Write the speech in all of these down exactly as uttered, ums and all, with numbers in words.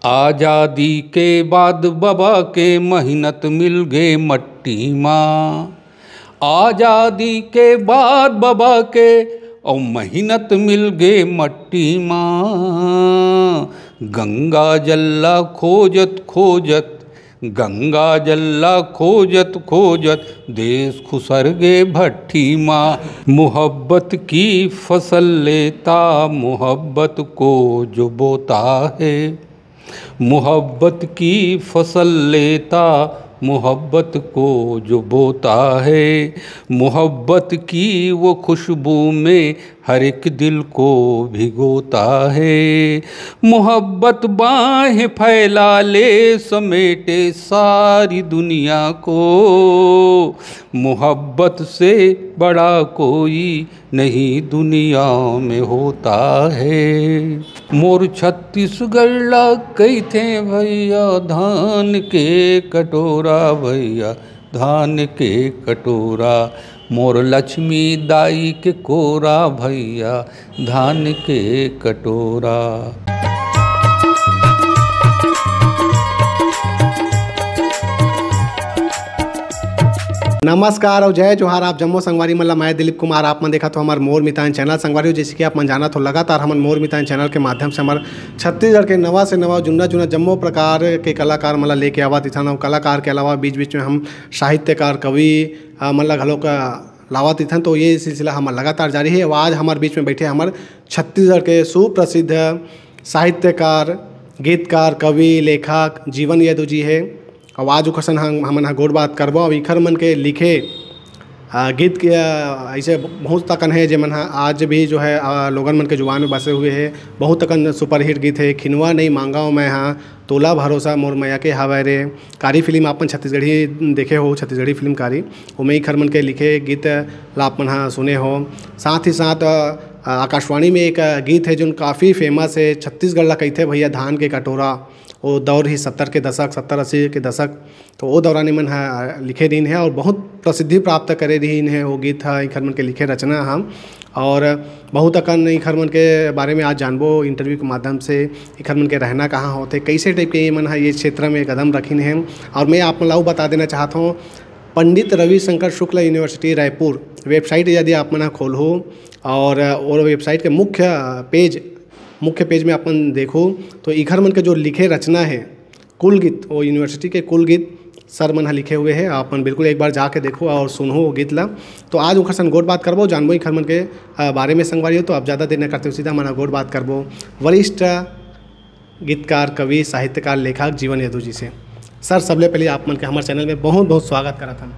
आजादी के बाद बबा के मेहनत मिल गे मट्टी मा। आजादी के बाद बबा के अउ मेहनत मिल गे मट्टी मा। गंगा जल ला खोजत खोजत, गंगा जल ला खोजत खोजत देश खुसर गे भट्टी मा। मोहब्बत की फसल लेता मोहब्बत को जो बोता है, मोहब्बत की फसल लेता मोहब्बत को जो बोता है, मोहब्बत की वो खुशबू में हर एक दिल को भिगोता है। मोहब्बत बाहें फैला ले, समेटे सारी दुनिया को। मोहब्बत से बड़ा कोई नहीं दुनिया में होता है। मोर छत्तीसगढ़ ला कहिथे भैया, धान के कटोरा भैया, धान के कटोरा। मोर लक्ष्मी दाई के कोरा भैया, धान के कटोरा। नमस्कार अउ जय जोहार। आप जम्मो संगवारी मन ला मैं दिलीप कुमार, आप मन देखत हो हमर मोर मितान चैनल। संगवारी हो, जैसे कि आप मन जानत हो, लगातार हमन मोर मितान चैनल के माध्यम से हमर छत्तीसगढ़ के नवा से नवा, जुन्ना जुन्ना जम्मो प्रकार के कलाकार मन ला लेके आवत इथन। अउ कलाकार के अलावा बीच बीच में हम साहित्यकार, कवि, अ, मन ला घलोक, अ, लावत इथन। तो ये सिलसिला हमर लगातार जारी हे। अउ आज हमर बीच में बैठे हमर छत्तीसगढ़ के सुप्रसिद्ध साहित्यकार, गीतकार, कवि, लेखक जीवन यदु जी हे। अउ आज ओकर संग हम, हमन ह गोठ बात करबो। अउ इखर मन के लिखे, अ, गीत के, अ, ऐसे बहुत अकन हे, जेमन ह आज भी जो है, अ, लोगन मन के जुबान में बसे हुए हे। बहुत अकन सुपरहिट गीत हे, खिनवा नहीं मांगा हूँ मैं, हाँ, तोला भरोसा मोर मया के हवय रे। कारी फिल्म आप मन छत्तीसगढ़ी देखे हो, छत्तीसगढ़ी फिल्म कारी, ओमे इखर मन के लिखे गीत ला आप मन ह सुने हो। साथ ही साथ, अ, आकाशवाणी में एक, अ, गीत हे, जोन काफ़ी फेमस हे, छत्तीसगढ़ ला कहिथे भैया धान के कटोरा। वो दौर ही सत्तर के दशक, सत्तर अस्सी के दशक, तो वो दौरान इमन ह लिखे रहिन हे और बहुत प्रसिद्धि प्राप्त करे रहिन हे। वो गीत ह इखर मन के लिखे रचना ह। और बहुत अकन इखर मन के बारे में आज जानबो इंटरव्यू के माध्यम से, इखर मन के रहना कहाँ होथे, कैसे टाइप के ये मन ह ये क्षेत्र में कदम रखिन हे। और मैं आप मन ला अउ बता देना चाहत हूँ, पंडित रविशंकर शुक्ल यूनिवर्सिटी रायपुर वेबसाइट यदि आप मन ह खोलहू और वो वेबसाइट के मुख्य पेज, मुख्य पेज में आप मन देखहू, तो इखर मन के जो लिखे रचना हे, कुलगीत, वो यूनिवर्सिटी के कुलगीत सर मन ह लिखे हुए हे। आप मन बिल्कुल एक बार जाके देखो और सुनहू वो गीत ला। तो आज उखर संग गोठ बात करबो, जानबो इखर मन के, अ, बारे में संगवारी हो। तो अब ज़्यादा देर न करते हुए सीधा हमन ह गोठ बात करबो वरिष्ठ गीतकार, कवि, साहित्यकार, लेखक जीवन यदु जी से। सर, सबले पहले आप मन के हमर चैनल में बहुत बहुत स्वागत करत हन।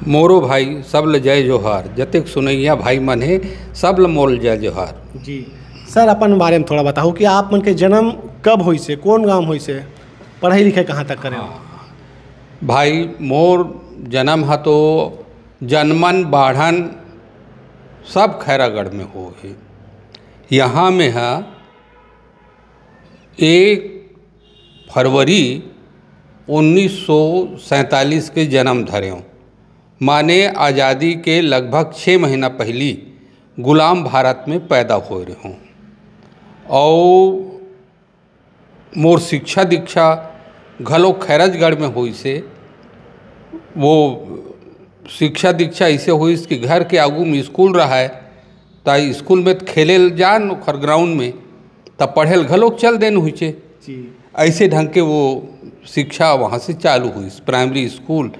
मोरो भाई, सब ल जय जोहार। जतेक सुनैया भाई मन हे, सब ल मोर जय जोहार। जी सर, अपन बारे में थोड़ा बताओ कि आप मन के जन्म कब होइसे, कौन गांव होइसे, पढ़ाई लिखाई कहाँ तक करे? हाँ। भाई, मोर जन्म ह तो जनमन बाढ़न सब खैरागढ़ में हो हे। यहाँ में ह एक फरवरी उन्नीस सौ सैंतालीस के जन्म धरेंव, माने आज़ादी के लगभग छः महीना पहली गुलाम भारत में पैदा होए रहेंव। और मोर शिक्षा दीक्षा घलो खैरजगढ़ में होइसे। वो शिक्षा दीक्षा ऐसे होइस कि घर के आगू में स्कूल रहा है, त स्कूल में त खेले ल जान ओखर ग्राउंड में, त पढ़े ल घलोक चल देन हुइचे। जी। ऐसे ढंग के वो शिक्षा वहाँ से चालू हुई, प्राइमरी स्कूल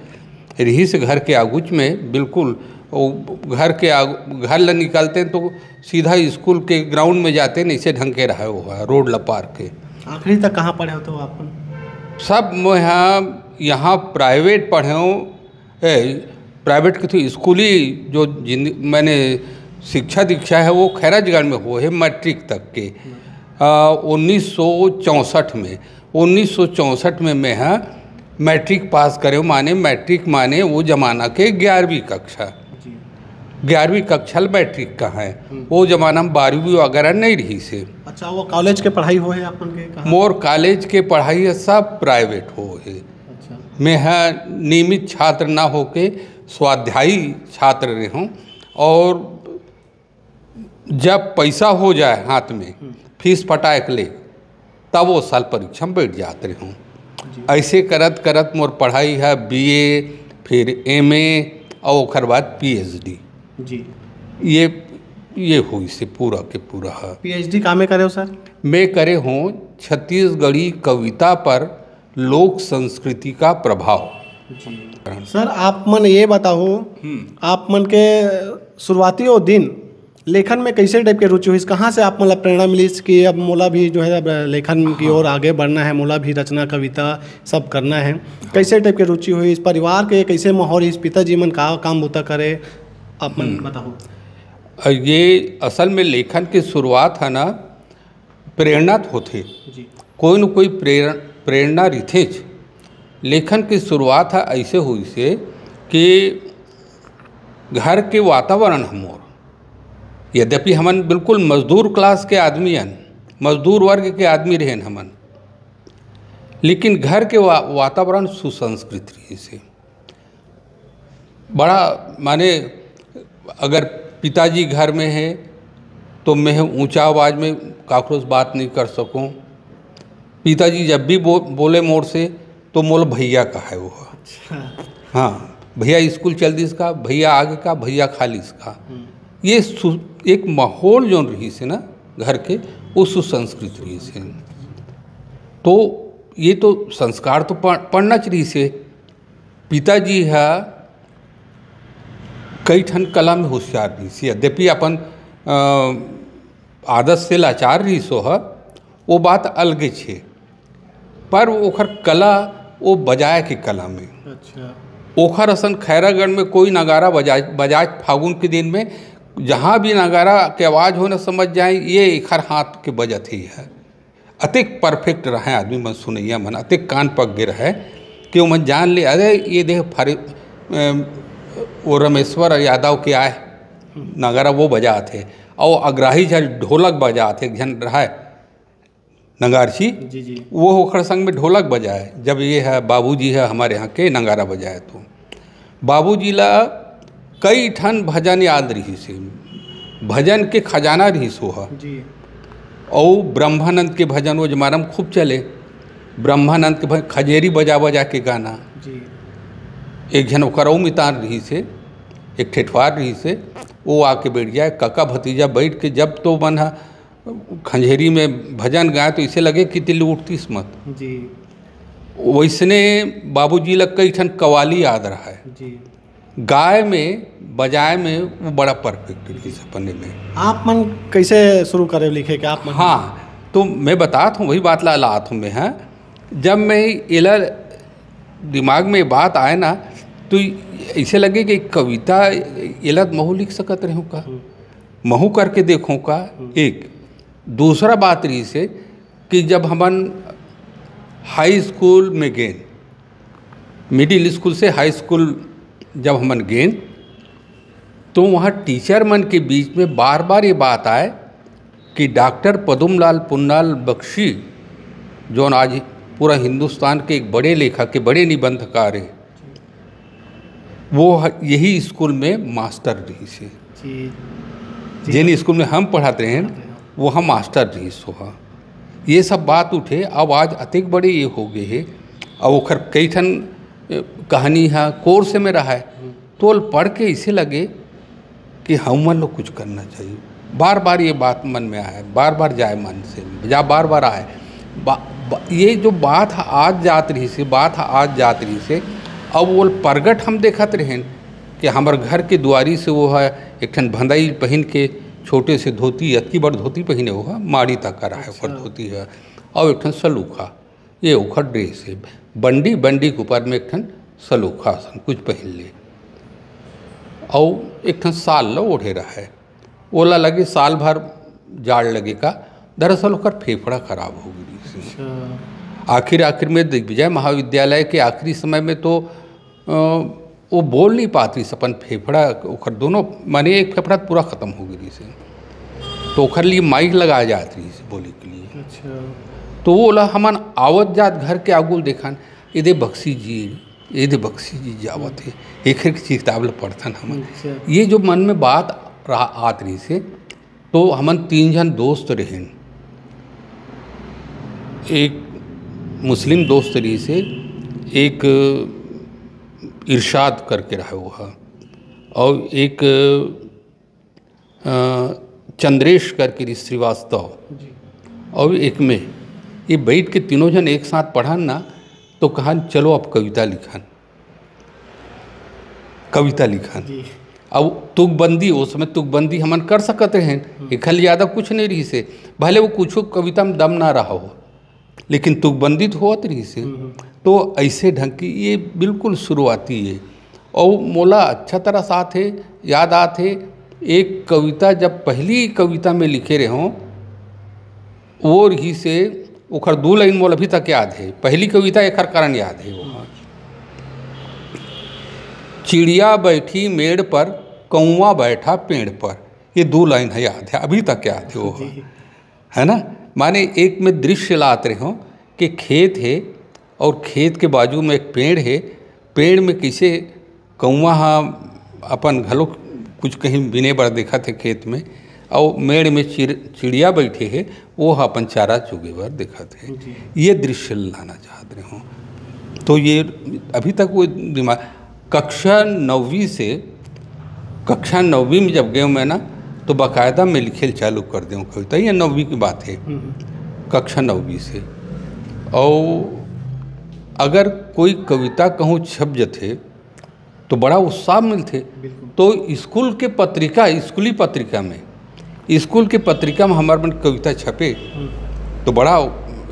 रहिस घर के आगूच में, बिल्कुल वो घर के आगू, घर ल निकलते तो सीधा स्कूल के ग्राउंड में जाते, ऐसे ढंग के रहे वो रोड ल पार के। आखिरी तक कहाँ पढ़े हो तो आप? सब मैं यहाँ, यहाँ प्राइवेट पढ़े हूँ, ए, प्राइवेट के तो स्कूली जो जिंद-, मैंने शिक्षा दीक्षा है वो खैराजगढ़ में हुए है मैट्रिक तक के। आ, उन्नीस सौ चौंसठ में, उन्नीस सौ चौंसठ में मैं ह मैट्रिक पास करे, माने मैट्रिक माने वो जमाना के ग्यारहवीं कक्षा, जी। ग्यारहवीं कक्षा ल मैट्रिक कहे। हम्म। वो जमाना में बारहवीं वगैरह नहीं रहिसे। अच्छा, वो कॉलेज के पढ़ाई हो है अपन के कहाँ? मोर कॉलेज के पढ़ाई है सब प्राइवेट हो है। अच्छा। मैं ह नियमित छात्र ना होके स्वाध्यायी छात्र रहे हूँ। और जब पैसा हो जाए हाथ में, हम्म। फीस पटाए के ले, तब वो साल परीक्षा में बैठ जात रहे हूँ। ऐसे करत करत मोर पढ़ाई है, बीए, फिर एमए, और ओकर बाद पीएचडी। जी। ये ये हुई से पूरा के पूरा है। पीएचडी का में करे हो सर? मैं करे हूँ छत्तीसगढ़ी कविता पर लोक संस्कृति का प्रभाव। जी। सर, आप मन ये बताओ, हम्म। आप मन के शुरुआती वो दिन लेखन में कैसे टाइप के रुचि हुई, कहाँ से आप मन ला प्रेरणा मिलिस कि अब मोला भी जो है अब लेखन की हाँ। ओर आगे बढ़ना है, मोला भी रचना कविता सब करना है? कैसे टाइप के रुचि हुई, इस परिवार के कैसे माहौल, इस पिताजी मन का काम बूता करे, आप मन हम्म। बताओ। अ, ये असल में लेखन की शुरुआत है ना, प्रेरणा तो होथे। जी। कोई न कोई प्रेरण-, प्रेरणा रिथेच। लेखन की शुरुआत है ऐसे हुई से कि घर के वातावरण हमोर, यद्यपि हमन बिल्कुल मजदूर क्लास के आदमी हन, मजदूर वर्ग के आदमी रहेन हमन, लेकिन घर के वा-, वातावरण सुसंस्कृत रहिसे। बड़ा, माने, अगर पिताजी घर में है, तो मैं ऊंचा आवाज में काकरो से बात नहीं कर सकूं। पिताजी जब भी बो-, बोले मोर से, तो मोला भैया कहे वो। अच्छा। हाँ, भैया स्कूल चल दिस का, भैया आगे का, भैया खा लिस का। हम्म। ये सु-, एक माहौल जो रहिसे ना घर के, वो सुसंस्कृत रहिसे। तो ये तो संस्कार तो पड़-, पड़ना चाहिए से। पिताजी ह कई ठन कला में होशियार रहिस, यद्यपि अपन, अ, आदत से लाचार रहिस, ओह, वो बात अलगे छे, पर ओखर कला, वो बजाए के कला में। अच्छा। ओखर असन खैरागढ़ में कोई नगारा बजाए, बजाए फागुन के दिन में, जहाँ भी नगारा के आवाज़ हो न, समझ जाए, ये एखर हाथ के बजत ही है। अतेक perfect रहे आदमी मन, सुनैया मन अतेक कान पक गे रहे कि ओमन जान ले, "अरे, ये देख फरे-, अम, वो रमेश्वर यादव के आए, नगारा वो बजात हे।" और अग्राही झन ढोलक बजात हे, एक झन रहे नगारची, जी, जी। वो ओखर संग में ढोलक बजाए, जब ये है बाबूजी है हमारे यहाँ के नगारा बजाए तो। बाबूजी ला कई ठन भजन याद रहिस हे, भजन के खजाना रहिस ओह। जी। अउ ब्रह्मानंद के भजन वो जमाना में खूब चले, ब्रह्मानंद के भजन, खंजेरी बजा बजा के गाना। जी। एक झन ओकर अउ मितान रहिस हे, एक ठेठवार रहिस हे, वो आके बैठ जाए, कका भतीजा बैठ के जब तो मन ह खंजेरी में भजन गाए तो इसे लगे कि तिल उठतीस मत। जी। वैसने बाबूजी ला कई ठन कवाली याद रहा है। जी। गाय में, बजाए में वो बड़ा perfect रहिस अपने में। आप मन कैसे शुरू करे लिखे के आप मन? हाँ, तो मैं बतात हूँ, वही बात ला लात हूँ मैं, हाँ। जब मैं एला दिमाग में बात आए ना, तो ऐसे लगे कि कविता एला महू लिख सकत रहूँ का? हम्म। महू करके देखूँ का? हम्म। एक। दूसरा बात रहिस हे कि जब हमन हाई स्कूल में गेन, मिडिल स्कूल से हाई स्कूल जब हमन गेन, तो वहाँ टीचर मन के बीच में बार बार ये बात आए कि डॉक्टर पदुमलाल पुन्नाल बख्शी, जौन आज पूरा हिंदुस्तान के एक बड़े लेखक के, बड़े निबंधकार हे, वो ह-, यही स्कूल में मास्टर रहिस हे। जी। जी। जेन स्कूल में हम पढ़त रहेन, पढ़त रहेन। वो हम मास्टर रहिस हो ह। ये सब बात उठे, अब आज अतेक बड़े ये हो गए हे। अब ओखर कई ठन, अ, कहानी ह कोर्स में रहा है, हम्म। तो ओल पढ़ के इसे लगे कि हमन लोग कुछ करना चाहिए। बार बार ये बात मन में आए, बार बार जाए मन से, जा बार बार आए। बा-, बा-, ये जो बात ह आज जात रहिस हे, बात ह आज जात रहिस हे, अब वो प्रगट हम देखत रहेन कि हमर घर के दुआरी से वो है एक ठन भंदाई पहिन के, छोटे से धोती, अतकी बड़ धोती पहिने वो है, माड़ी तक करा है ओकर अच्छा। धोती है, और एक ठन सलूखा, ये ओखर ड्रेस हे। बंडी, बंडी के ऊपर में एक ठन सलूखा असन कुछ पहिन ले, अउ एक ठन साल ल ओढ़े रहे। ओला लगे साल भर जाड़ लगे का, दरअसल ओकर फेफड़ा खराब हो गई रहिस। अच्छा। आखिर, आखिर में दिग्विजय महाविद्यालय के आखिरी समय में तो, अ, वो बोल नहीं पात रहिस अपन फेफड़ा, ओकर दोनों, माने एक फेफड़ा पूरा खत्म हो गई रहिस। तो ओखर लिए माइक लगाए जात रहिस बोले के लिए। अच्छा। तो वो ला हमन आवत जात घर के आगू ल देखन, "ए दे बख्शी जी, ए दे बख्शी जी जावत हे।" एक एक किताब ल पढ़थन हमन। अच्छा। ये जो मन में बात रहा, आत रहिस हे, तो हमन तीन झन दोस्त रहेन। एक मुस्लिम दोस्त रहिसे, एक इरशाद करके रहे वो ह, और एक अ, चंद्रेश करके रहिस श्रीवास्तव, जी। और एक में ये बैठ के तीनों जन एक साथ पढ़न ना, तो कहन, "चलो अब कविता लिखन, कविता लिखन।" जी। अब तुकबंदी, उस समय तुकबंदी हमन कर सकत रहेन, हम्म। एखर ले ज्यादा कुछ नहीं रहिसे, भले वो कुछो कविता में दम ना रहा हो, लेकिन तुकबंदी तो होत रहिसे। हम्म, हम्म। तो ऐसे ढंग की ये बिल्कुल शुरुआती है। और मोला अच्छा तरह साथ है, याद आत है, एक कविता, जब पहली कविता में लिखे रहे हों, वो रहिसे, ओखर दू लाइन मोला अभी तक याद है। पहली कविता एखर कारण याद है वो। "चिड़िया बैठी मेड़ पर, कौवा बैठा पेड़ पर", ये दू लाइन है याद है, अभी तक याद है वो। जी। है ना? माने एक में दृश्य लात रहे हों कि खेत है और खेत के बाजू में एक पेड़ है, पेड़ में कैसे कौवा हा अपन घलो कुछ कहीं बिने बर देखत है खेत में, और मेड़ में चिड़-, चिड़िया बैठे है, वो हा अपन चारा चुगे बर देखत है। जी। ये दृश्य लाना चाहत रहे हों। तो ये अभी तक वो दिमाग, कक्षा नौवीं से, कक्षा नौवीं में जब गए मैं ना, तो बाकायदा मैं लिखेल चालू कर दें कविता। ये नौवीं की बात है, हम्म। कक्षा नौवीं से। और अगर कोई कविता कहूँ छप जथे, तो बड़ा उत्साह मिलथे। बिल्कुल। तो स्कूल के पत्रिका, स्कूली पत्रिका में, स्कूल के पत्रिका में हमार मन कविता छपे, हम्म। तो बड़ा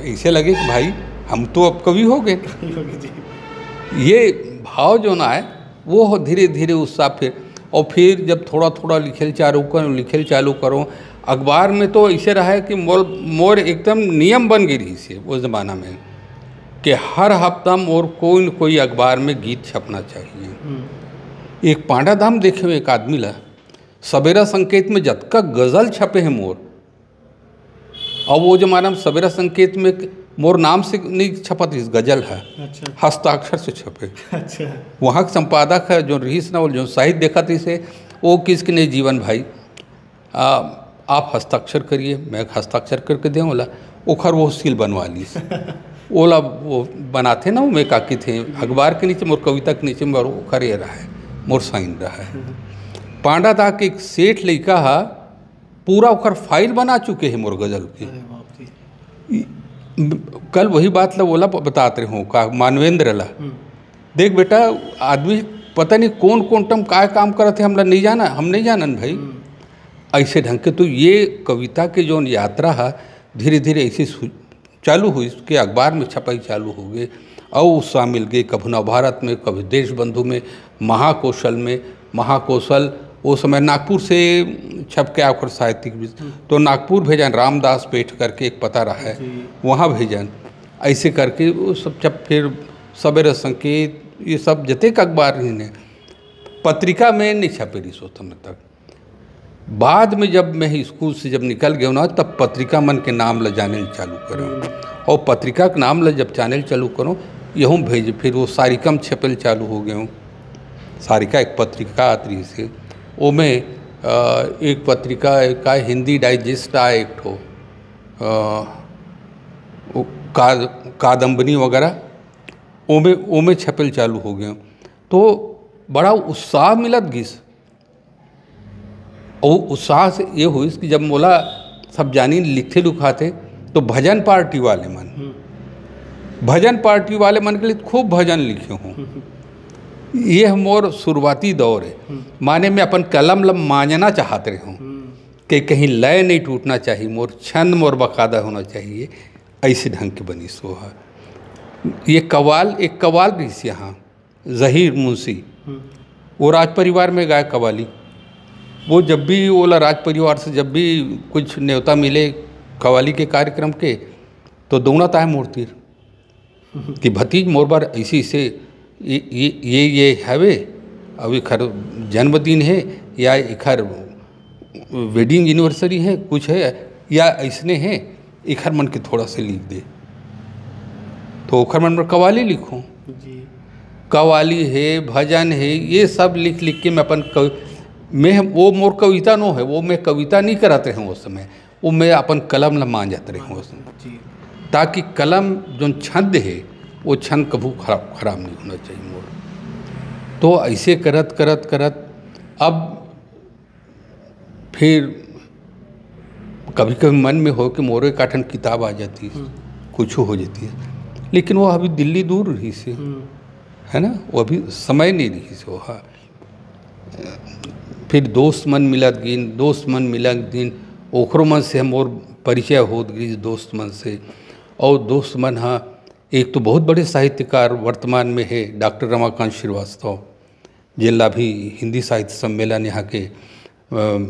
ऐसे लगे कि भाई, हम तो अब कवि हो गए। कवि हो गए, जी। ये भाव जो ना है, वो धीरे धीरे उत्साह फिर, और फिर जब थोड़ा थोड़ा लिखेल चालू करो, लिखेल चालू करो, अखबार में तो ऐसे रहा है कि मोर, मोर एकदम नियम बन गई रहिसे वो जमाना में, कि हर हफ्ता मोर कोई न कोई अखबार में गीत छपना चाहिए। हम्म। एक पांडा धाम देखे हुए एक आदमी ला, सबेरा संकेत में जतका गजल छपे हैं मोर, और वो जमाना में सबेरा संकेत में मोर नाम से नहीं छपत रहिस गजल है, अच्छा। हस्ताक्षर से छपे। अच्छा। वहाँ के संपादक है जो रहिस ना, वो जो साहित्य देखत रहिसे, वो किस के नहीं, "जीवन भाई, आ, आप हस्ताक्षर करिए, मैं हस्ताक्षर करके दें," बोला, ओखर वो सील बनवा लीस। ओला वो बनाथे ना, वो में का किथे, अखबार के नीचे मोर कविता के नीचे मोर ओखर ये रहा है, मोर साइन रहा है। पांडा दा के एक सेठ लइका हा, पूरा ओखर फाइल बना चुके हैं मोर गजल के। अरे बाप रे। ई, कल वही बात ला ओला ब-, बतात रहे हों का, मानवेंद्र ला। हम्म। "देख बेटा, आदमी पता नहीं कौन कौन टम काय काम करत है, हमला नहीं जाना, हम नहीं जानन भाई।" हम्म। ऐसे ढंग के तो ये कविता के जौन यात्रा है, धीरे धीरे ऐसे सु-, चालू हुई, इसके अखबार में छपाई चालू हो गई, और उत्साह मिल गई, कभी नवभारत में, कभी देशबंधु में, महाकौशल में। महाकौशल वो समय नागपुर से छप के आकर साहित्यिक भी, हम्म। तो नागपुर भेजन, रामदास पेठ करके एक पता रहा है, जी। वहाँ भेजन। ऐसे करके वो सब छप, फिर सबेरा संकेत, ये सब जतेक अखबार रहिन, पत्रिका में नहीं छपे रहिस ओ समय तक। बाद में जब मैं स्कूल से जब निकल गया ना, तब पत्रिका मन के नाम ला जाने चालू करें, और पत्रिका के नाम ला जब जाने चालू करो, यहूँ भेज, फिर वो सारिका में छपेल चालू हो गए। सारिका एक पत्रिका आत रहिसे, ओमे, अ, एक पत्रिका का हिंदी डाइजेस्ट आए एक ठो, अ, वो का-, कादम्बनी वगैरह, ओमे, ओमे छपेल चालू हो गए। तो बड़ा उत्साह मिलत गिस। और उत्साह से ये होइस कि जब मोला सब जानी लिखथे लुखाथे, तो भजन पार्टी वाले मन, हम्म। भजन पार्टी वाले मन के लिए खूब भजन लिखे हूँ। हम्म। ये मोर शुरुआती दौर है। हम्म। माने मैं अपन कलम ल मांझना चाहत रहे हूँ, हम्म। कि कहीं लय नहीं टूटना चाहिए, मोर छंद मोर बकायदा होना चाहिए, ऐसे ढंग के बनी सो है। ये कवाल, एक कवाल रहिस यहाँ, जहीर मुंशी, हम्म। वो राज परिवार में गाय कवाली। वो जब भी, ओला राज परिवार से जब भी कुछ न्योता मिले कवाली के कार्यक्रम के, तो दौड़त आए मोर तीर कि भतीज, मोर बर ऐसे, ऐसे ये, ये, ये, ये हवे, अब एखर जन्मदिन है या एखर वेडिंग एनिवर्सरी है, कुछ है या ऐसने है, एखर मन के थोड़ा से लिख दे। तो ओखर मन बर कवाली लिखूं। जी। कवाली है, भजन है, ये सब लिख लिख के मैं अपन कवि-, मैं, वो मोर कविता नो है, वो मैं कविता नहीं करत रहे हूँ उस समय, वो मैं अपन कलम ल मांझत रहे हूँ उस समय। जी। ताकि कलम जोन छंद हे, वो छंद कभू खराब, खराब नहीं होना चाहिए मोर। तो ऐसे करत, करत, करत अब फिर कभी-कभी मन में हो कि मोरो एक आठन किताब आ जाती, हम्म। कुछ हो जाती है, लेकिन वो अभी दिल्ली दूर रहिस हे, हम्म। है ना, वो अभी समय नहीं रहिस हे, वो, हाँ। फिर दोस्त मन मिलत गिन, दोस्त मन मिलत गिन, ओखरो मन से मोर परिचय होत गिस दोस्त मन से। और दोस्त मन हा, एक तो बहुत बड़े साहित्यकार वर्तमान में हे डॉक्टर रमाकांत श्रीवास्तव, जेला भी हिंदी साहित्य सम्मेलन यहाँ के, अ,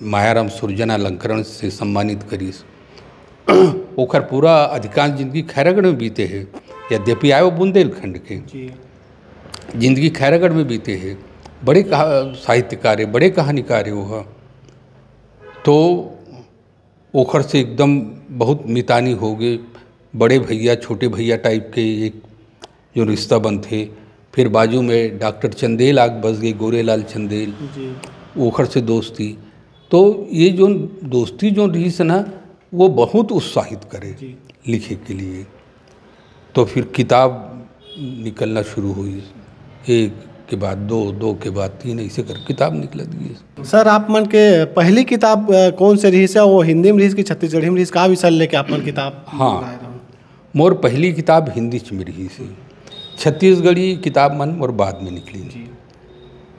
मायाराम सुरजन अलंकरण से सम्मानित करिस। ओखर पूरा अधिकांश जिंदगी खैरागढ़ में बीते हे, यद्यपि आए वो बुंदेलखंड के। जी। जिंदगी खैरागढ़ में बीते हे, बड़े कहा-, साहित्यकार हे, बड़े कहानीकार हे वो ह। तो ओखर से एकदम बहुत मितानी हो गए, बड़े भैया, छोटे भैया type के एक जो रिश्ता बनथे। फिर बाजू में डॉक्टर चंदेल आग बस गए, गोरेलाल चंदेल, जी। ओखर से दोस्ती। तो ये जो दोस्ती जो रहिस ना, वो बहुत उत्साहित करे जी। लिखे के लिए। तो फिर किताब निकलना शुरू हुई, एक के बाद दो, दो के बाद तीन, ऐसे कर किताब निकलत गिस। सर, आप मन के पहली किताब, अ, कौन से रहिस हे? वो हिंदी में रहिस कि छत्तीसगढ़ी में रहिस? का विषय लेके आप मन किताब हाँ। लाए रहो? मोर पहली किताब हिंदी में रहिस हे, छत्तीसगढ़ी किताब मन मोर बाद में निकली। जी।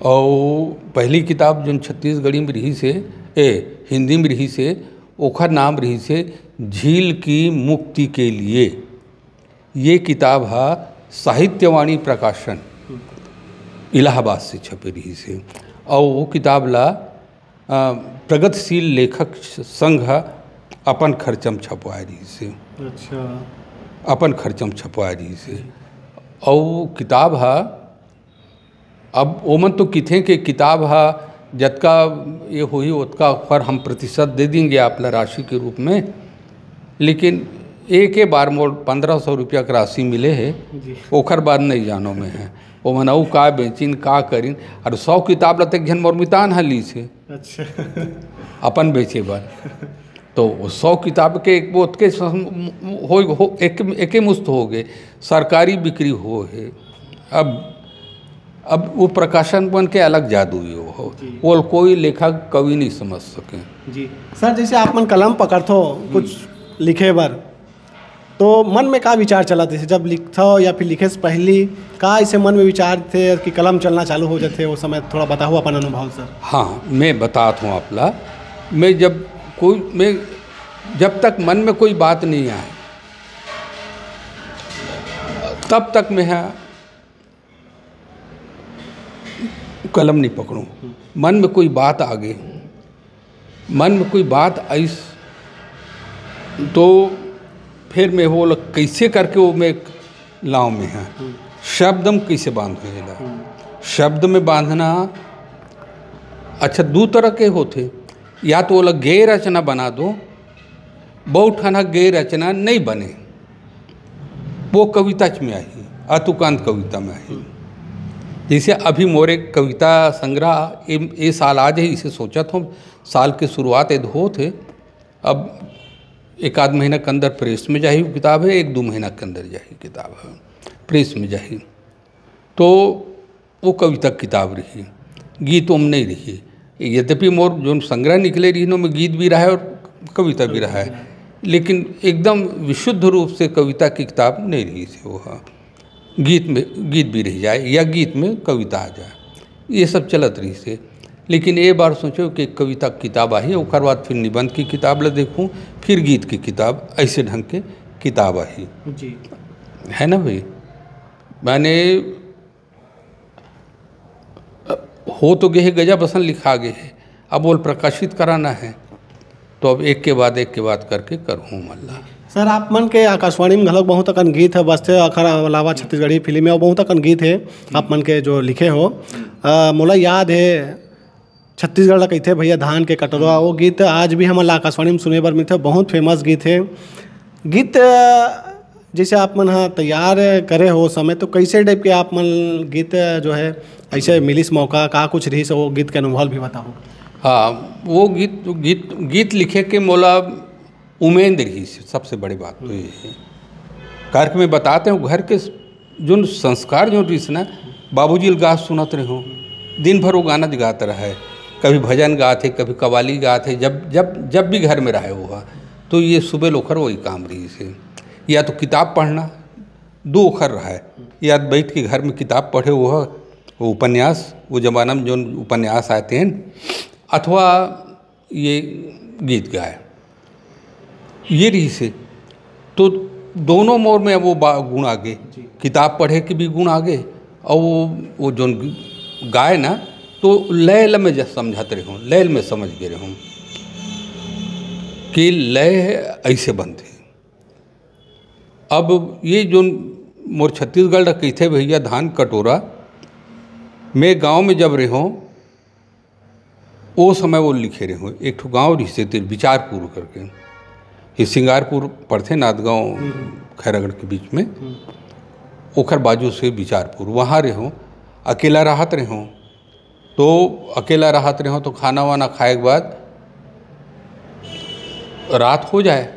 और पहली किताब जो छत्तीसगढ़ी में रहिस हे, ए, हिंदी में रहिस हे, ओखर नाम रहिस हे झील की मुक्ति के लिए। ये किताब हा साहित्यवाणी प्रकाशन इलाहाबाद से छपे रहिस हे। और वो किताब ला, अ, प्रगतिशील लेखक संघ हा अपन खर्च में छपवाए रहिस हे। अच्छा। अपन खर्च में छपवाए रहिस हे। और वो किताब हा, अब ओमन तो किथे के किताब हा जतका ये होही ओतका ओखर हम प्रतिशत दे देंगे आप ला राशि के रूप में, लेकिन एक ही बार मोर पन्द्रह सौ रुपया के राशि मिले हे, जी। ओखर बाद नहीं जानो में है। ओमन अउ का बेचिन, का करिन, और सौ किताब ला तो एक झन मोर मितान हा लीस हे। अच्छा। अपन बेचे बर। तो वो सौ किताब के एक वो ओतके सम-, हो, हो, एक, एके मुस्त हो गए, सरकारी बिक्री हो हे। अब, अब वो प्रकाशन मन के अलग जादू हे वो। जी। वो कोई लेखक कवि नहीं समझ सके। जी। सर, जैसे आप मन कलम पकड़थो कुछ लिखे बर, तो मन में का विचार चलत हे जब लिखथो या फिर लिखे से पहली, का ऐसे मन में विचार थे कि कलम चलना चालू हो जाथे, वो समय थोड़ा बताओ अपन अनुभव सर। हाँ, मैं बतात हूँ आप ला। मैं जब कोई, मैं जब तक मन में कोई बात नहीं आए, तब तक मैं हा कलम नहीं पकड़ूं। मन में कोई बात आ गई, मन में कोई बात आइस, तो फिर मैं वो ल-, कैसे करके वो मैं लाऊं मैं हा। शब्द में कैसे बांधूं एला? शब्द में बांधना, अच्छा, दो तरह के होथे, या तो ओला गेय रचना बना दो, बहुत ठन ह गेय रचना नहीं बने, वो कविता च में आही, अतुकांत कविता में आही। जैसे अभी मोर एक कविता संग्रह ए, ए साल आ जाही, इसे सोचत हूँ, साल के शुरुआत एद होत हे। अब एक आध महीना के अंदर प्रेस में जाही वो किताब हे, एक दो महीना के अंदर जाही किताब हे, प्रेस में जाही। तो वो कविता किताब रही, गीत ओम नहीं रही। यद्यपि मोर जोन संग्रह निकले रही, ओमे गीत भी रहा है और कविता भी रहा है, लेकिन एकदम विशुद्ध रूप से कविता की किताब नहीं रही से वो, हाँ। गीत में, गीत भी रह जाए या गीत में कविता आ जाए, ये सब चलत रही से। लेकिन ये बार सोचो कि कविता की किताब आही, ओकर बाद फिर निबंध की किताब ला देखूं, फिर गीत की किताब, ऐसे ढंग के किताब आही। जी। है ना भाई? माने, हो तो गे हे, गजब असन लिखा गे हे, अब ओला प्रकाशित कराना है, तो अब एक के बाद एक के बाद करके करहूँ मन ला। सर, आप मन के आकाशवाणी में घलोक बहुत अकन गीत हे, बजथे, ओखर अलावा छत्तीसगढ़ी फिल्म में अउ बहुत अकन गीत हे, आप मन के जो लिखे हो। अ, मोला याद हे, छत्तीसगढ़ ला कहिथे भैया धान के कटोरा, वो गीत आज भी हमन ला आकाशवाणी में सुने बर मिलथे, बहुत famous गीत हे। गीत, अ, जैसे आप मन ह तैयार करे हो ओ समय, तो कैसे type के आप मन गीत जो है ऐसे मिलिस मौका, का कुछ रहिस, वो गीत के अनुभव भी बताओ। हाँ, वो गीत, गीत, गीत लिखे के मोला उमेंद रहिस, सबसे बड़े बात तो ये है। कार्यक्रम में बताते हो, घर के जोन संस्कार जोन रहिस ना, बाबूजी ल गात सुनत रहे हो, दिन भर वो गाना गात रहे, कभी भजन गात हे, कभी कवाली गात हे, जब जब जब भी घर में रहे वो, तो ये सुबह ले ओखर वही काम रहिस हे। या तो किताब पढ़ना, दो ओखर रहे, या बैठ के घर में किताब पढ़े वो, वो उपन्यास, वो जमाना में जोन उपन्यास आते हैं, अथवा ये गीत गाए, ये रहिस हे। तो दोनों मोर में वो बा-, गुण आगे, जी। किताब पढ़े के भी गुण आगे, और वो, वो जोन गाए ना, तो लय ल मैं जब समझत रहे हूँ, लय ल मैं समझ गए रहे हूँ कि लय ऐसे बनते। अब ये जोन मोर छत्तीसगढ़ ल कहिथे भैया धान कटोरा, मैं गांव में जब रहे हूँ, ओ समय वो लिखे रहे हूँ, एक ठो गांव रहिस हे तेर बिचारपुर करके, ये सिंगारपुर पड़थे नांदगांव हम्म। खैरागढ़ के बीच में, हम्म। ओखर बाजू से बिचारपुर, वहाँ रहे हूँ, अकेला रहत रहे हूँ। तो अकेला रहत रहे हूँ तो खाना वाना खाए के बाद रात हो जाए,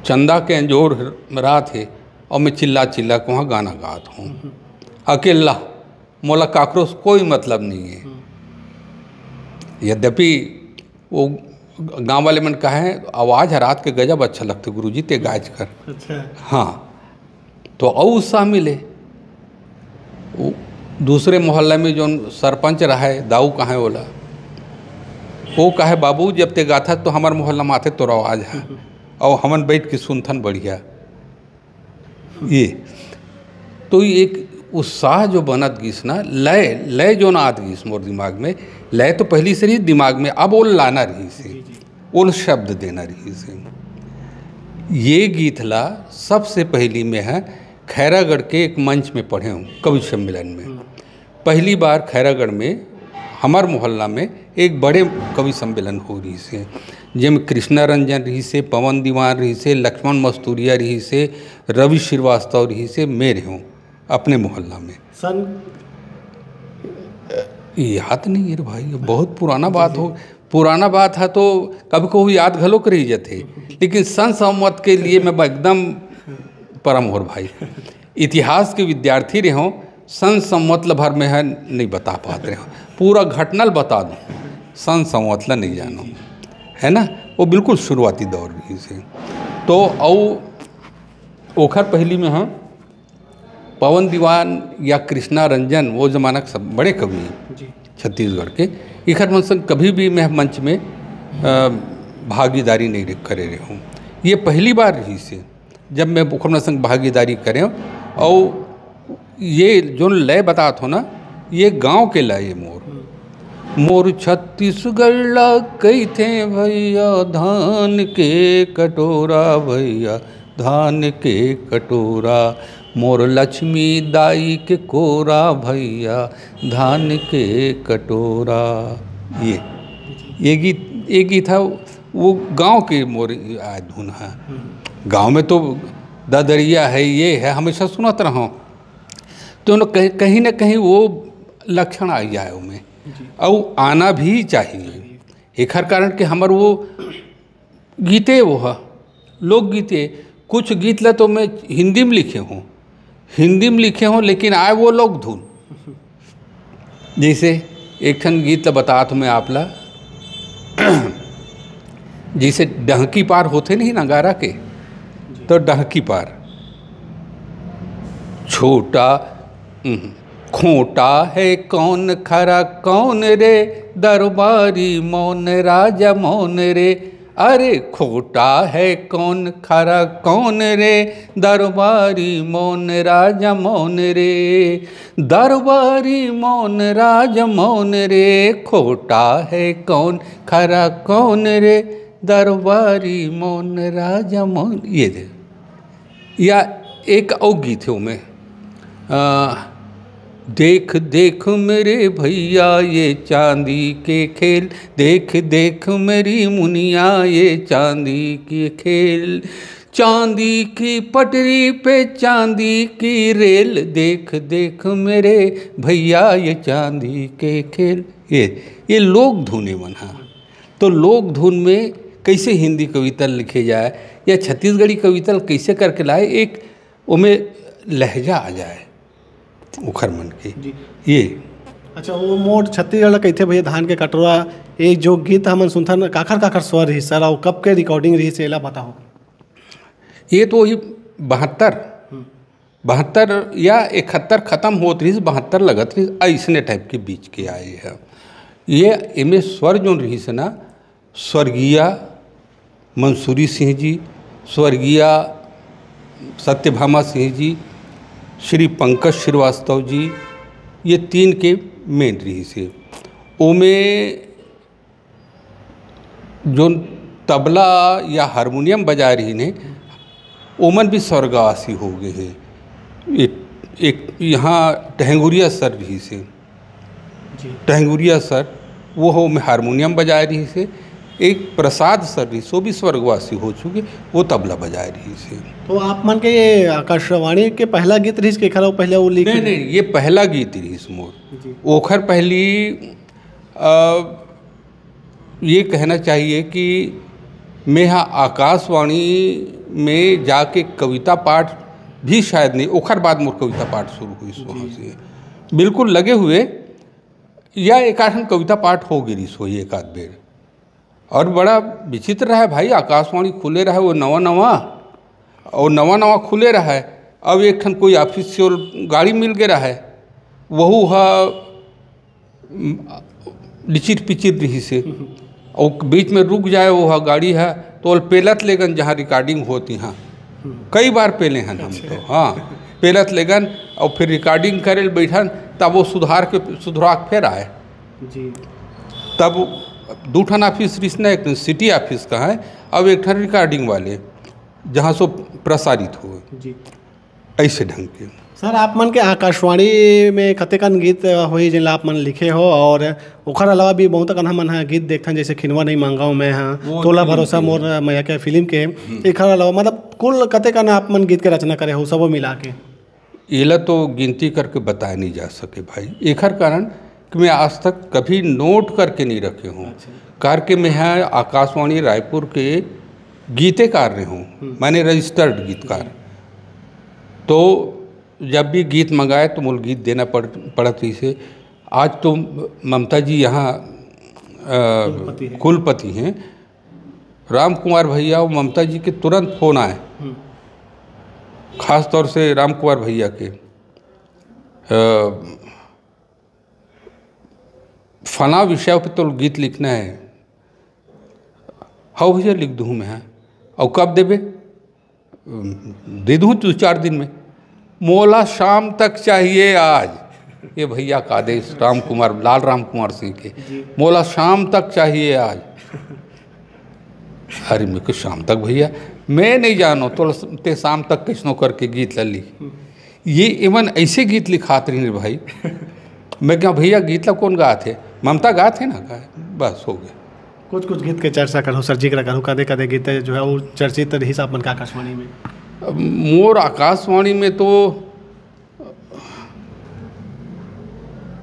चंदा के अंजोर रात हे, और मैं चिल्ला चिल्ला के वहाँ गाना गात हूँ अकेला। मोला काकरो से कोई मतलब नहीं है। यद्यपि वो गांव वाले मन कहे, "आवाज ह रात के गजब अच्छा लगथे गुरुजी, ते गायच कर।" अच्छा। हाँ, तो अउ उत्साह मिले। वो दूसरे मोहल्ला में जोन सरपंच रहे, दाऊ कहे ओला, वो कहे, "बाबू, जब ते गाथा तो हमर मोहल्ला में आथे तोर आवाज ह, और हमन बैठ के सुनथन बढ़िया।" ये तो एक उत्साह जो बनत गिस ना, लय, लय जोन आत गिस मोर दिमाग में, लय तो पहली से ही दिमाग में, अब वो लाना रहिस हे, जी, जी। वो शब्द देना रहिस हे। ये गीत ला सबसे पहली मैं ह खैरागढ़ के एक मंच में पढ़े हूँ, कवि सम्मेलन में। हम्म। पहली बार खैरागढ़ में हमर मोहल्ला में एक बड़े कवि सम्मेलन हो रहिस हे, जेमे कृष्णा रंजन रहिस हे, पवन दीवान रहिस हे, लक्ष्मण मस्तूरिया रहिस हे, रवि श्रीवास्तव रहिस हे, मैं रहे हूँ अपने मोहल्ला में। सन? याद नहीं है रे भाई, बहुत पुराना बात हो, पुराना बात है तो कभी कभी याद घलो कर ही जाते, लेकिन सन संवत के लिए मैं एकदम परम होर भाई। इतिहास के विद्यार्थी रहे हों, सन संवत ल भर में है नहीं बता पाते रहे हों, पूरा घटना ल बता दूँ, सन संवत ल नहीं जानो, है ना? वो बिल्कुल शुरुआती दौर रहिस हे। तो अउ ओखर पहली में हम पवन दीवान या कृष्णा रंजन, वो जमाना के सब बड़े कवि हैं जी। छत्तीसगढ़ के, इखर मन संग कभी भी मैं मंच में, अ, भागीदारी नहीं रे-, करे रहे हूँ। ये पहली बार रहिस हे, जब मैं ओखर मन संग भागीदारी करे हूँ। और ये जोन लय बतात हो ना, ये गांव के लय हे मोर। मोर छत्तीसगढ़ ला कहिथे भैया, धान के कटोरा भैया, धान के कटोरा, मोर लक्ष्मी दाई के कोरा भैया, धान के कटोरा। ये, ये गीत, ये गीत है, वो गांव के मोर आ धुन है। गांव में तो ददरिया है, ये है, हमेशा सुनत रहो, तो न कहीं, कहीं ना कहीं वो लक्षण आ जाए ओमे, जी। और आना भी चाहिए। एखर कारण कि हमर वो गीते वो ह, लोकगीते, कुछ गीत ला तो मैं हिंदी में लिखे हूँ, हिंदी में लिखे हूँ, लेकिन आए वो लोक धुन। जैसे एक ठन गीत ला बतात हूँ मैं आप ला, जैसे डहकी पार होथे नहीं नगारा के, तो डहकी पार। छोटा, हम्म, खोटा है कौन खरा कौन रे, दरबारी मौन राजा मौन रे। अरे खोटा है कौन खरा कौन रे, दरबारी मौन राजा मौन रे। दरबारी मौन राजा मौन रे, खोटा है कौन खरा कौन रे, दरबारी मौन राजा मौन। ये दे। या एक अउ गीत हे ओमे, अ, देख देख मेरे भैया ये चांदी के खेल, देख देख मेरी मुनिया ये चांदी के खेल, चांदी की पटरी पे चांदी की रेल, देख देख मेरे भैया ये चांदी के खेल। ये, ये लोक धुन ए मन हा। तो लोक धुन में कइसे हिंदी कविता लिखे जाए या छत्तीसगढ़ी कविता ल कइसे करके लाए, एक ओमे लहजा आ जाए ओखर मन के। जी। ये अच्छा, वो मोर छत्तीसगढ़ ला कहिथे भैया धान के कटोरा, ये जो गीत हमन सुनथन, काखर काखर स्वर रहिस सर, अउ कब के रिकॉर्डिंग रहिस, एला बताओ। ये तो वही बहत्तर, हम्म। बहत्तर या इकहत्तर खत्म होत रहिस, बहत्तर लगत रहिस, अइसने टाइप के बीच के आए हे। ये एमे स्वर जोन रहिस ना, स्वर्गीय मंसूरी सिंह जी, स्वर्गीय सत्यभामा सिंह जी, श्री पंकज श्रीवास्तव जी, ये तीन के मेन रहिस हे। ओमे जोन तबला या हारमोनियम बजाए रहिन हे, ओमन भी स्वर्गवासी हो गए हे। एक, एक यहाँ टहंगुरिया सर रहिस हे, जी। टहंगुरिया सर, वो हो में हारमोनियम बजाए रहिस हे। एक प्रसाद सर रहिस, वो भी स्वर्गवासी हो चुके, वो तबला बजाए रहिस हे। तो आप मन के ये आकाशवाणी के पहला गीत रहिस के खरा, पहले वो लिखे? नहीं, नहीं, ये पहला गीत रहिस मोर। जी। ओखर पहली, अ, ये कहना चाहिए कि मैं हा आकाशवाणी में जाके कविता पाठ भी शायद नहीं, ओखर बाद मोर कविता पाठ शुरू हुई वहाँ से। बिल्कुल लगे हुए या एक आध ठन कविता पाठ हो गे रिहिस होही एक आध बेर। और बड़ा विचित्र रहा भाई, आकाशवाणी खुले रहा वो नवा नवा, और नवा नवा खुले रहा, अब एक ठन कोई ऑफिशियल गाड़ी मिल गे रहा, वहू हा डिचिर पिचिर रहिस हे, अउ बीच में रुक जाए वो ह गाड़ी ह, तो ओला पेलत लेगन जहाँ रिकॉर्डिंग होत इहाँ। कई बार पेले हन हम तो, हाँ, पेलत लेगन अउ फिर रिकॉर्डिंग करे ल बैठन, तब वो सुधार के, सुधरा के फेर आए। जी। तब दू ठन ऑफिस रिहिस ना, एक ठन सिटी ऑफिस का है, अउ एक ठन रिकॉर्डिंग वाले, जहाँ से प्रसारित होए। जी। ऐसे ढंग के। सर, आप मन के आकाशवाणी में कतेकन गीत होही, जेन ला आप मन लिखे हो, और ओखर अलावा भी बहुत अकन हमन ह गीत देखथन, जैसे खिनवा नहीं मांगा हूँ मैं, हाँ, वो तोला फिल्म भरोसा के। मोर मया के फिल्म के। हम्म। एखर अलावा मतलब कुल कतेकन आप मन गीत के रचना करे हो, सबो मिला के? एला तो गिनती करके बताए नहीं जा सके भाई, एखर कारण कि मैं आज तक कभी नोट करके नहीं रखे हूँ। अच्छा। करके मैं ह आकाशवाणी रायपुर के गीतकार रहे हूँ, हम्म। माने रजिस्टर्ड गीतकार। जी। तो जब भी गीत मंगाए तो मोला गीत देना पड़, पड़त रहिस हे। आज तो ममता जी यहाँ, अ, कुलपति हैं। कुलपति हैं। राम कुमार भैया और ममता जी के तुरंत फोन आए, हम्म। खास तौर से राम कुमार भैया के, अ, फला विषय पे तो गीत लिखना है। हव भैया, लिख दूँ मैं, हाँ। और कब देबे? दे दूँ दो चार दिन में। मोला शाम तक चाहिए आज। ये भैया का आदेश, राम कुमार, लाल राम कुमार सिंह के। जी। मोला शाम तक चाहिए आज। अरे, मैं कहा, "शाम तक भैया, मैं नहीं जानो, तो ते शाम तक कैसनो करके गीत ला लिख।" ये एमन ऐसे गीत लिखात रहिन रे भाई। मैं कहा, "भैया, गीत ला कौन गात हे? ममता गात हे ना?" कहा, बस हो गया। कुछ, कुछ गीत के चर्चा करहु सर, जिक्र करहु, कदे, कदे गीत जो है वो चर्चित रहिस आप मन का आकाशवाणी में? अब मोर आकाशवाणी में तो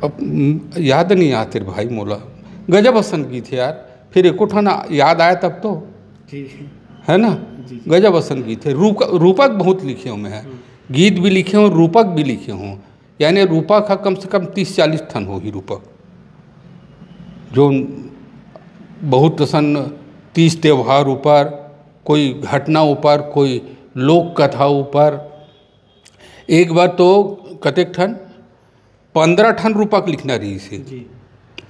अब, म, याद नहीं आते रे भाई मोला। गजब असन गीत हे यार, फिर एको ठन याद आए तब तो। जी। है ना? जी, जी। गजब असन गीत हे। रूप-, रूपक बहुत लिखे हूँ मैं, हम्म। गीत भी लिखे हूँ, रूपक भी लिखे हूँ। यानी रूपक ह कम से कम तीस चालीस ठन होही रूपक, जो बहुत असन तीज त्योहार ऊपर, कोई घटना ऊपर, कोई लोक कथा ऊपर। एक बार तो कतेक ठन, पंद्रह ठन रूपक लिखना रहिस हे। जी।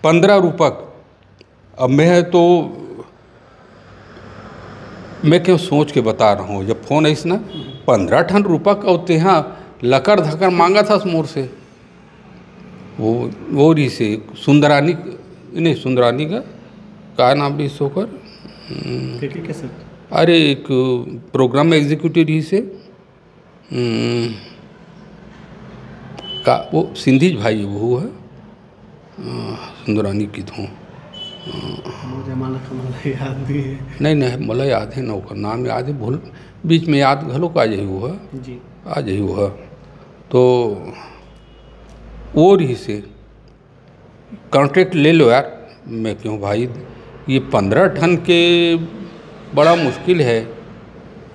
पंद्रह रूपक। अब मैं तो, मैं क्यों सोच के बता रहा हूँ, जब फोन आइस ना, पंद्रह ठन रूपक अउ तेहा लकर धकर मांगत हस मोर से। वो, वो रहिस हे सुंदरानी, नहीं, सुंदरानी का, का नाम रहिस ओकर? हम्म, के, के, के सर? अरे, एक प्रोग्राम एग्जीक्यूटिव रहिस हे, हम्म, का वो सिंधी भाई वो है, अ, सुंदरानी की तो, अ, वो जमाना का मोला याद नहीं है। नहीं, नहीं, मोला याद है ना, ओकर नाम याद है, भूल, बीच में याद घलो का जाही वो है। जी। आ जाही वो है। तो वो रहिस हे, कॉन्ट्रैक्ट ले लो यार। मैं कहूँ, "भाई, ये पंद्रह ठन के बड़ा मुश्किल है,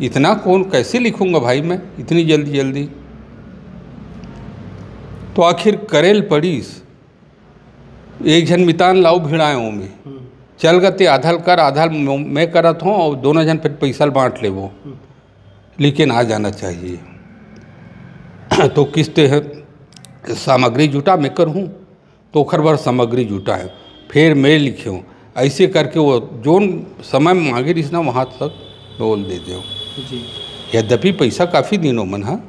इतना कौन, कैसे लिखूँगा भाई मैं इतनी जल्दी जल्दी। तो आखिर करे ल पड़िस। एक झन मितान ला अउ भिड़ाए ओमे, हम्म। चल गा ते आधा ल कर, आधा ल म-, मैं करत हों अउ दोनों झन फिर पइसा ल बाँट लेबो, हम्म। लेकिन आ जाना चाहिए। तो किस्त है, सामग्री जुटा, मैं करहूँ, तो ओखर बर सामग्री जुटाए, फिर मैं लिखेंव। ऐसे करके वो जोन समय मांगे रहिस ना, वहाँ तक बोल दे देंव। जी। यद्यपि पइसा काफ़ी दिन ओमन ह,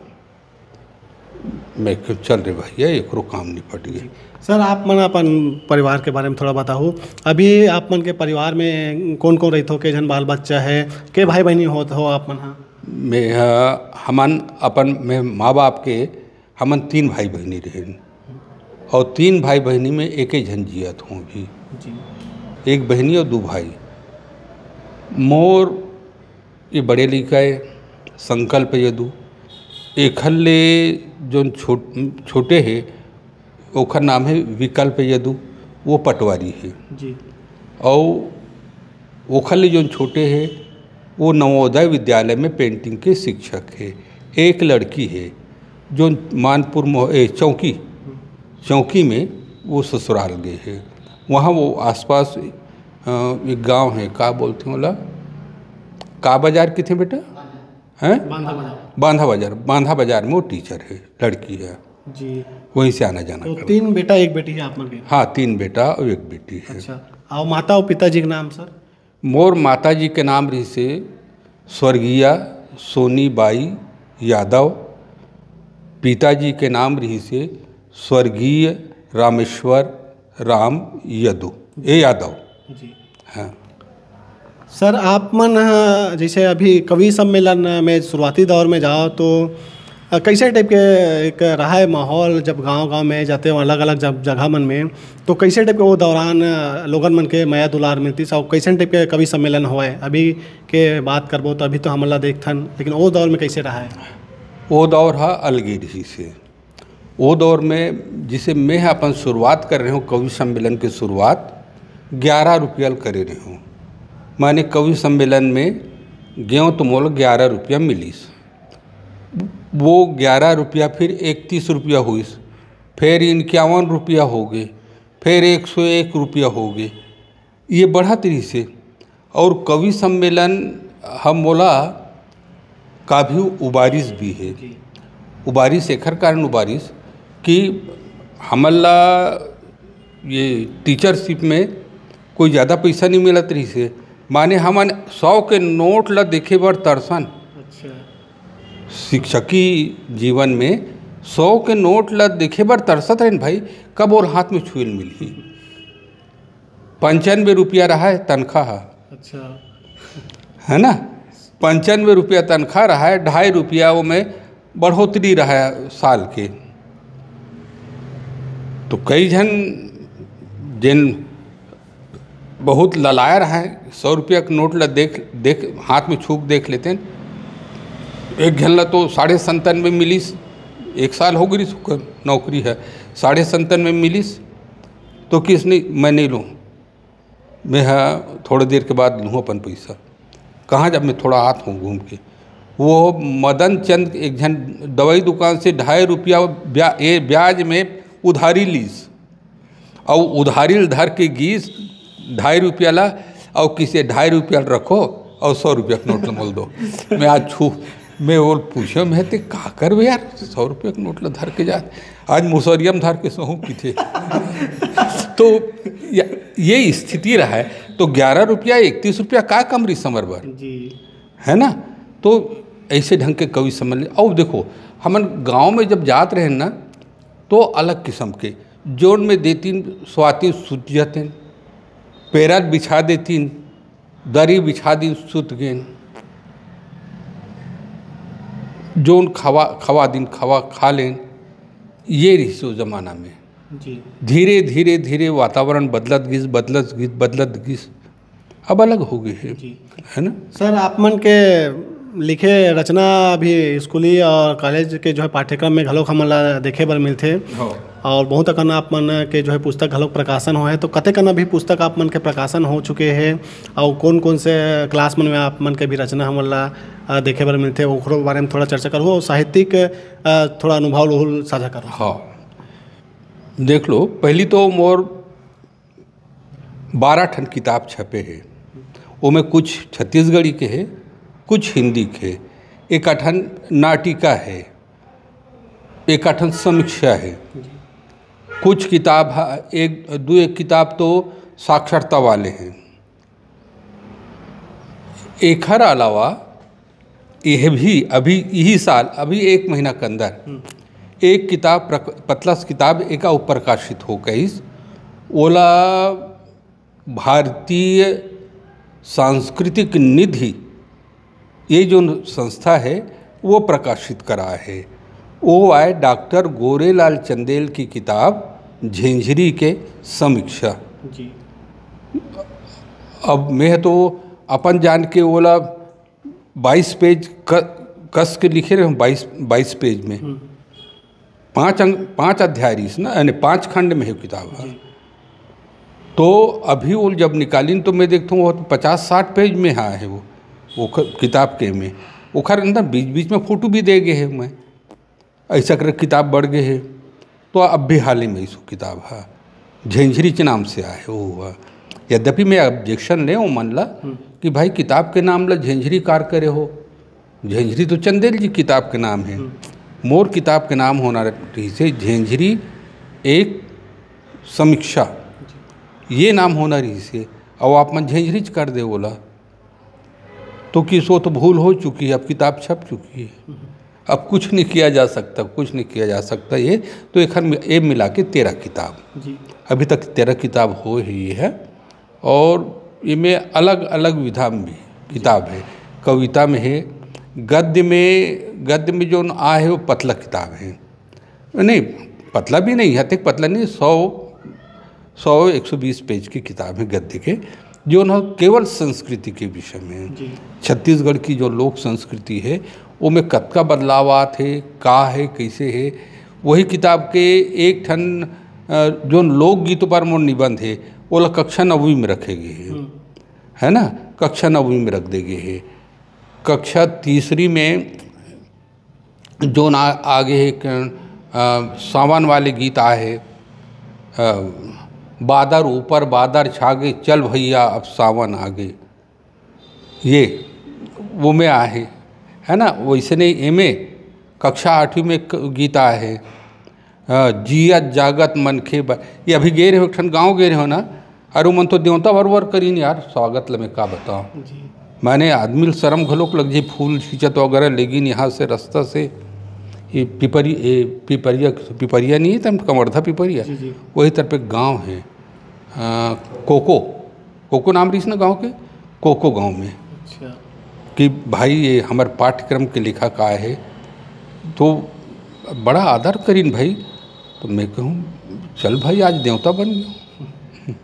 मैं कहेंव, "चल रे भैया, एकरो काम निपट गे।" जी। सर, आप मन अपन परिवार के बारे में थोड़ा बताहू। अभी आप मन के परिवार में कौन-कौन रहिथो, के झन बाल बच्चा है, के भाई बहिनी होत हो आप मन ह? मैं ह, हमन अपन, मैं माँ बाप के, हमन तीन भाई बहिनी रहेन, और तीन भाई बहिनी में एके झन जियत हों अभी। जी। एक बहिनी और दू भाई। मोर ये बड़े लइका हे, संकल्प यदु। एखर ले जोन छोट-, छोटे हे, ओखर नाम हे विकल्प यदु, वो पटवारी हे। जी। अउ ओखर ले जोन छोटे हे, वो नवोदय विद्यालय में painting के शिक्षक हे। एक लड़की हे, जोन मानपुर मोह-, ए, चौकी, चौकी में वो ससुराल गे हे। वहाँ वो आसपास, अ, एक गांव हे, का बोलथे ओला? का बाजार किथे बेटा? हैं? बांधा बाजार। बांधा बाजार, बांधा बाजार में वो teacher हे, लड़की हे। जी। वहीं से आना जाना तो करता। तीन बेटा, एक बेटी हे आप मन के? हाँ, तीन बेटा और एक बेटी हे। अच्छा, अउ माता और पिताजी के नाम, सर? मोर माता जी के नाम रहिसे स्वर्गीय सोनी बाई यादव, पिताजी के नाम रहिसे स्वर्गीय रामेश्वर राम यदु, ए यादव। जी। हाँ। सर, आप मन ह जैसे अभी कवि सम्मेलन में शुरुआती दौर में जाओ तो, अ, कैसे type के एक रहा है माहौल, जब गांव-गांव में जाते हो, अलग-अलग जब जगह मन में, तो कैसे type के वो दौरान, अ, लोगन मन के मया दुलार मिलतिस, और कैसन type के कवि सम्मेलन होए? अभी के बात करबो तो अभी तो हमन ला देखथन, लेकिन वो दौर में कैसे रहा है? वो दौर हा अलगे रहिसे। वो दौर में, जिसे मैं अपन शुरुआत करे रहेंव, कवि सम्मेलन के शुरुआत ग्यारह रुपया ल करे रहेंव। माने कवि सम्मेलन में गेंव तो मोला ग्यारह रुपया मिलिस। वो ग्यारह रुपया फिर इकतीस रुपया होइस, फिर इक्यावन रुपया होगे, फिर एक सौ एक रुपया होगे। ये बढ़त रहिसे। और कवि सम्मेलन ह मोला काफी उबारिस भी हे। जी। उबारिस एखर कारण उबारिस कि हमन ला ये teachership में कोई ज़्यादा पइसा नहीं मिलत रहिसे। माने हमन सौ के नोट ला देखे बर तरसन। अच्छा। शिक्षकी जीवन में सौ के नोट ला देखे बर तरसत रहेन भाई, कब ओला हाथ में छुए ल मिलही। पंचानवे रुपया रहा है तनख्वाह। अच्छा। है ना? पंचानवे रुपया तनख्वाह रहा है, ढाई रुपया वो में बढ़ोतरी रहा है साल के। तो कई झन जिन बहुत ललाए रहा है, सौ रुपया के नोट ला देख, देख, हाथ में छू के देख लेते हैं। एक झन ला तो साढ़े संतानवे मिलिस, एक साल हो गई ओकर नौकरी है, साढ़े संतानवे मिलिस, तो किस नहीं, मैं नहीं लूँ, मैं ह थोड़े देर के बाद लूँ अपन पइसा। कहाँ जब मैं थोड़ा आत हूँ घूम के। वो मदन चंद एक झन दवाई दुकान से ढाई रुपया ब्या-, ए, ब्याज में उधारी लीस, अउ उधारी ल धर के गीस ढाई रुपया ला, अउ किसे ढाई रुपया ल रखो अउ सौ रुपया के नोट ल मोल दो। मैं आज छू, मैं वो पूछे, मैं ते का करबे यार, सौ रुपया के नोट ल धर के जात, आज मुसरिया म धर के सोहूं किथे। तो या-, ये स्थिति रहा है, तो ग्यारह रुपया, इकतीस रुपया का कम रही समर बर? जी। है ना? तो ऐसे ढंग के कवि समझ ले। अउ देखो, हमन गांव में जब जात रहेन ना, तो अलग किस्म के, जोन में देतिन, स्वातिन, सुत जातेन, पेरा बिछा देतिन, दरी बिछा दिन, सुत गेन, जोन खवा, खवा दिन, खवा खा लेन, ये रहिस ओ जमाना में। जी। धीरे, धीरे, धीरे वातावरण बदलत गिस, बदलत गिस, बदलत गिस, अब अलग हो गए हे, जी। है ना? सर, आप मन के लिखे रचना अभी स्कूली और कॉलेज के जो है पाठ्यक्रम में घलोक हमन ला देखे बर मिलथे। हाँ। और बहुत अकन आप मन के जो है पुस्तक घलोक प्रकाशन होए हे, तो कतेकन अभी पुस्तक आप मन के प्रकाशन हो चुके हे, और कौन-कौन से class मन में आप मन के भी रचना हमन ला, अ, देखे बर मिलथे, ओकरो बारे में थोड़ा चर्चा करहु, और साहित्यिक, अ, थोड़ा अनुभव उहू साझा करहु। हाँ, देख लो, पहली तो मोर बारह ठन किताब छपे हे, ओमे कुछ छत्तीसगढ़ी के हे, कुछ हिंदी के हे, एक ठन नाटिका हे, एक ठन समीक्षा हे, कुछ किताब ह-, एक दू एक किताब तो साक्षरता वाले हैं। एखर अलावा यह भी अभी यही साल, अभी एक महीना के अंदर हम्म। एक किताब प्रक-, पतला सी किताब एक अउ प्रकाशित हो गइस। ओला भारतीय सांस्कृतिक निधि, ये जो संस्था है, वो प्रकाशित करा है। वो आए डॉक्टर गोरेलाल चंदेल की किताब झेंझरी के समीक्षा। जी। अब मैं तो अपन जान के ओला बाईस पेज क-, कस के लिखे रहे हूँ, बाईस, बाईस पेज में। हम्म। पाँच अंग, पाँच अध्याय रहिस ना, यानी पाँच खंड में है किताब ह। जी। तो अभी वो जब निकालिन तो मैं देखता हूँ, वो पचास साठ पेज में हा है वो, वो क-, किताब के में। ओखर अंदर बीच बीच में फोटो भी दे गए हैं मैं, ऐसा कर किताब बढ़ गए है। तो अब भी हाल ही में इसको किताब है, झेंझरी के नाम से आए वो हुआ। यद्यपि मैं ऑब्जेक्शन ले वो मन ला हम्म। कि भाई, किताब के नाम ला झेंझरी कार करे हो, झेंझरी तो चंदेल जी किताब के नाम है। हम्म। मोर किताब के नाम होना रहिसे झेंझरी एक समीक्षा, ये नाम होना रहिसे। अब आप मन झेंझरीच कर दे बोला, तो किसो तो भूल हो चुकी है, अब किताब छप चुकी है, अब कुछ नहीं किया जा सकता, कुछ नहीं किया जा सकता। ये तो एक हर ये मिला के तेरह किताब, जी। अभी तक तेरह किताब हो ही है। और इमे अलग-अलग विधा में भी किताब है, कविता में है, गद्य में, गद्य में जोन आए है वो पतला किताब है, नहीं, पतला भी नहीं है, अतेक पतला नहीं, सौ, सौ, एक सौ बीस पेज की किताब है गद्य के, जोन केवल संस्कृति के विषय में है। जी। छत्तीसगढ़ की जो लोक संस्कृति है, ओमे कतका बदलाव आत हे, का है, कैसे है, वही किताब के एक ठन, अ, जोन लोकगीत पर मोर निबंध हे, ओला कक्षा नवीं में रखे गे हे, हम्म। है ना, कक्षा नवीं में रख दे गे हे। कक्षा तीसरी में जोन आ, आगे हे, अ, सावन वाले गीत आए हे, अ, बादर ऊपर बादर छागे, चल भैया अब सावन आगे। ये वो में आहे, है ना? वैसने एमे कक्षा आठवीं में एक गीत आहे, अ, जियत जागत मनखे बर। ये अभी गे रहे हो, एक ठन गाँव गे रहे हो ना, अरे मन तो देवता बरोबर करीन यार, स्वागत ल मैं का बताओ। जी। माने आदमी ल शरम घलोक लग जाए, फूल छींचत वगैरह, लेकिन यहाँ से रास्ता से ये पिपरी-, ये पिपरिया, पिपरिया नहीं है, तम कमरधा पिपरिया, जी, जी। वही तरफ एक गाँव है, अ, कोको, कोको नाम रहिस ना गाँव के, कोको गाँव में। अच्छा। कि भाई, ये हमर पाठ्यक्रम के लेखक आए हे, तो बड़ा आदर करीन भाई। तो मैं कहूँ, "चल भाई, आज देवता बन गयो।"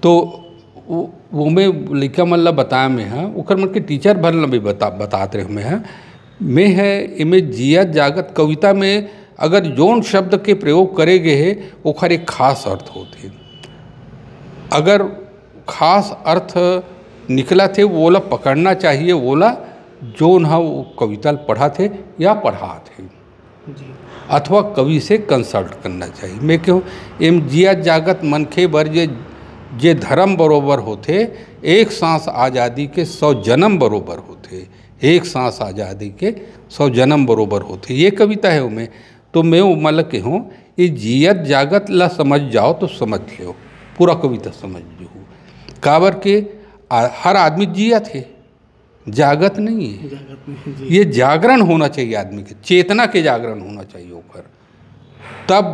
तो वो, वो मैं लइका मन ला बताया मैं, हाँ, ओकर मन के टीचर भर ला भी बता-, बतात रहे मैं, हाँ। मैं है, एमे जियत जागत कविता में अगर जोन शब्द के प्रयोग करे गे हे, ओखर एक खास अर्थ होथे। अगर खास अर्थ निकलत हे, वोला पकड़ना चाहिए, वोला जोन ह वो कविता ल पढ़त हे या पढ़ात हे, जी। अथवा कवि से consult करना चाहिए। मैं कहूँ, एम जियत जागत मनखे बर जे, जे धर्म बरोबर होथे, एक सांस आजादी के सौ जन्म बरोबर होथे, एक सांस आजादी के सौ जन्म बरोबर होथे। ये कविता है ओमे, तो मैं ओमा ल कहूँ, ये जियत जागत ला समझ जाओ तो समझ लेव, पूरा कविता समझ लेव। काबर के आ, हर आदमी जियत हे, जागत नहीं है। जागत नहीं, जी। ये जागरण होना चाहिए आदमी के, चेतना के जागरण होना चाहिए ओकर, तब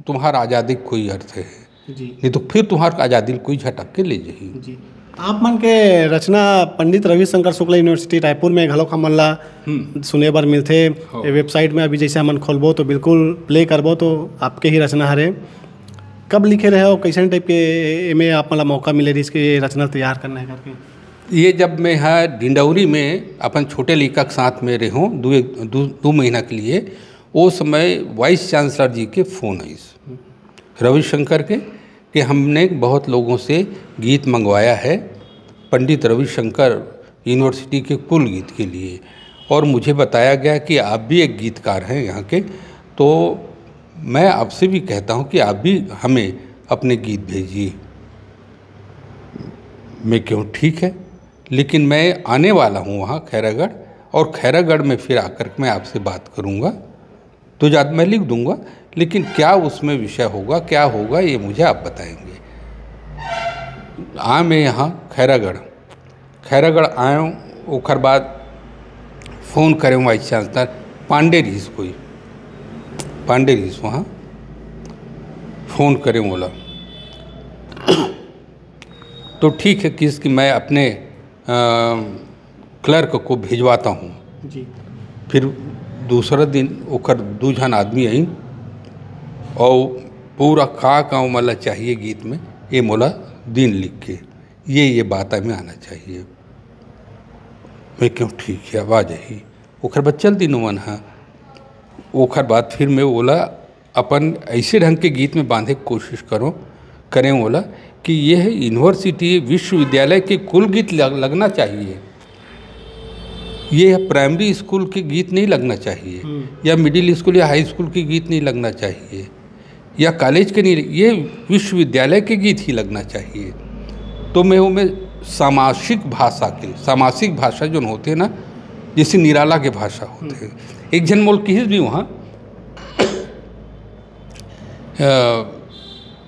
तुम्हार आजादी के कोई अर्थ है। जी। नहीं तो फिर तुम्हार आजादी ल कोई झटक के ले जाही। जी। आप मन के रचना पंडित रविशंकर शुक्ला यूनिवर्सिटी रायपुर में घलोक हमन ला हम्म। सुने बर मिलथे। हाँ। ये website में अभी जैसे हमन खोलबो तो बिल्कुल play करबो तो आपके ही रचना हरे। कब लिखे रहे हो, कैसन type के एमे आप मन ला मौका मिले रहिस के ये रचना तैयार करना है करके? ये जब मैं ह डिंडौरी में अपन छोटे लइका के साथ में रहे हूँ दू, एक, दू, दू महीना के लिए, वो समय वाइस चांसलर जी के फ़ोन आइस, रविशंकर के, कि हमने बहुत लोगों से गीत मंगवाया है पंडित रविशंकर यूनिवर्सिटी के कुल गीत के लिए, और मुझे बताया गया कि आप भी एक गीतकार हैं यहाँ के, तो मैं आपसे भी कहता हूँ कि आप भी हमें अपने गीत भेजिए। मैं क्यों, ठीक है, लेकिन मैं आने वाला हूँ वहाँ खैरागढ़, और खैरागढ़ में फिर आकर के मैं आपसे बात करूँगा। तो याद मैं लिख दूँगा, लेकिन क्या उसमें विषय होगा, क्या होगा, ये मुझे आप बताएंगे। आए मैं यहाँ खैरागढ़, खैरागढ़ आए, ओकर बाद फ़ोन करें वाइस चांसलर, पांडे रहीस कोई, पांडे रहीस वहाँ, फ़ोन करें बोला। तो ठीक है, किस कि मैं अपने क्लर्क को भिजवाता हूँ। जी। फिर दूसरा दिन ओकर दू झन आदमी आइन, और पूरा का का ओमन ला चाहिए गीत में, ये मोला दिन लिख के, ये ये बात में आना चाहिए। मैं क्यों, ठीक है, अब आ जाही। ओकर बाद चल दिन ओमन ह। ओकर बाद फिर मैं ओला अपन ऐसे ढंग के गीत में बांधे के कोशिश करो, करें ओला कि ये है यूनिवर्सिटी, विश्वविद्यालय के कुल गीत लग, लगना चाहिए। ये प्राइमरी स्कूल के गीत नहीं लगना चाहिए, हम्म। या मिडिल स्कूल या हाई स्कूल के गीत नहीं लगना चाहिए, या कॉलेज के नहीं, ये विश्वविद्यालय के गीत ही लगना चाहिए। तो मैं वो में सामासिक भाषा के, सामासिक भाषा जो होते हैं ना, जैसे निराला के भाषा होते हैं। एक झन मोल किहिस भी वहाँ, अ,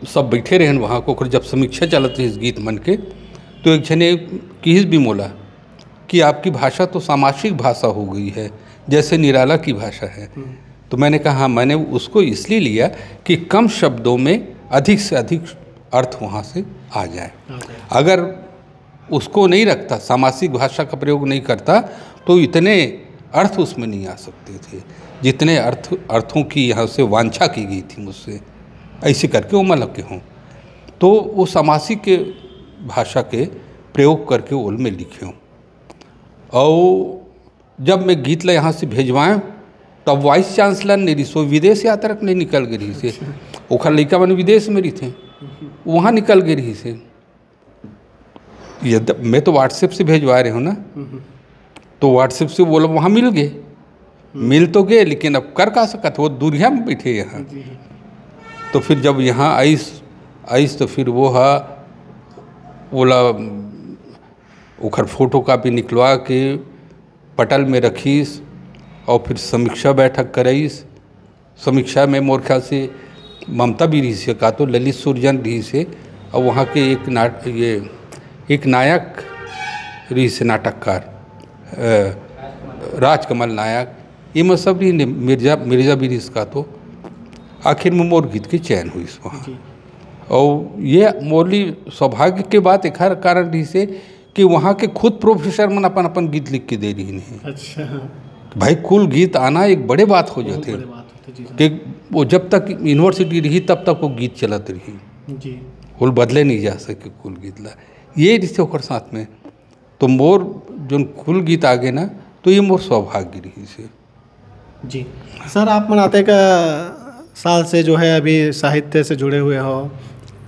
सब बैठे रहन वहाँ को, ओकर जब समीक्षा चलत रही इस गीत मन के, तो एक झने किहिस भी मोला कि आपकी भाषा तो सामासिक भाषा हो गई है, जैसे निराला की भाषा है। हम्म। तो मैंने कहा, हाँ, मैंने उसको इसलिए लिया कि कम शब्दों में अधिक से अधिक अर्थ वहाँ से आ जाए। आ जाए। अगर उसको नहीं रखता, सामासिक भाषा का प्रयोग नहीं करता, तो इतने अर्थ उसमें नहीं आ सकते थे, जितने अर्थ, अर्थों की यहाँ से वांछा की गई थी मुझसे, ऐसे करके वो मैं लगे हूँ। तो वो सामासिक भाषा के प्रयोग करके ओल में लिखे हूँ। और जब मैं गीत ला यहाँ से भेजवाएं, तब वाइस चांसलर नहीं रहिस, वो विदेश यात्रा के लिए निकल गए रहिस हे। ओखर लइका मन विदेश में रहिथे, वहाँ निकल गए रहिस हे। ये द-, मैं तो WhatsApp से भेजवा रहे हूँ ना, हम्म। तो WhatsApp से वो लोग वहाँ मिल गए, मिल तो गए, लेकिन अब कर का सकत, वो दुनिया में बैठे यहाँ। जी। तो फिर जब यहाँ आइस, आइस तो फिर वो हा, ओला, ओखर फोटो कॉपी निकलवा के पटल में रखीस और फिर समीक्षा बैठक कराइस। समीक्षा में मोर ख्याल से ममता भी रहिस हे, का तो ललित सुरजन रहिस हे, और वहाँ के एक नाट-, ये एक नायक रहिस हे, नाटककार, अ, राजकमल नायक, ये मन सब रहिन, मिर्जा, मिर्जा भी रहिस का तो। आखिर में मोर गीत के चयन होइस वहाँ। जी। और ये मोर लिए सौभाग्य के बात एकर कारण रहिस हे कि वहाँ के खुद प्रोफेसर मन अपन अपन गीत लिख के दे रहिन हे। अच्छा। भाई, कुल गीत आना एक बड़े बात हो बहुत जाथे बड़े बात होथे जी। कि वो जब तक यूनिवर्सिटी रही तब तक वो गीत चलत रही, जी। वो बदले नहीं जा सके कुल गीत ला। ये रिहिस हे ओकर साथ में, तो मोर जोन कुल गीत आगे ना, तो ये मोर सौभाग्य रहिस हे। जी सर, आप मन अतेक साल से जो है अभी साहित्य से जुड़े हुए हो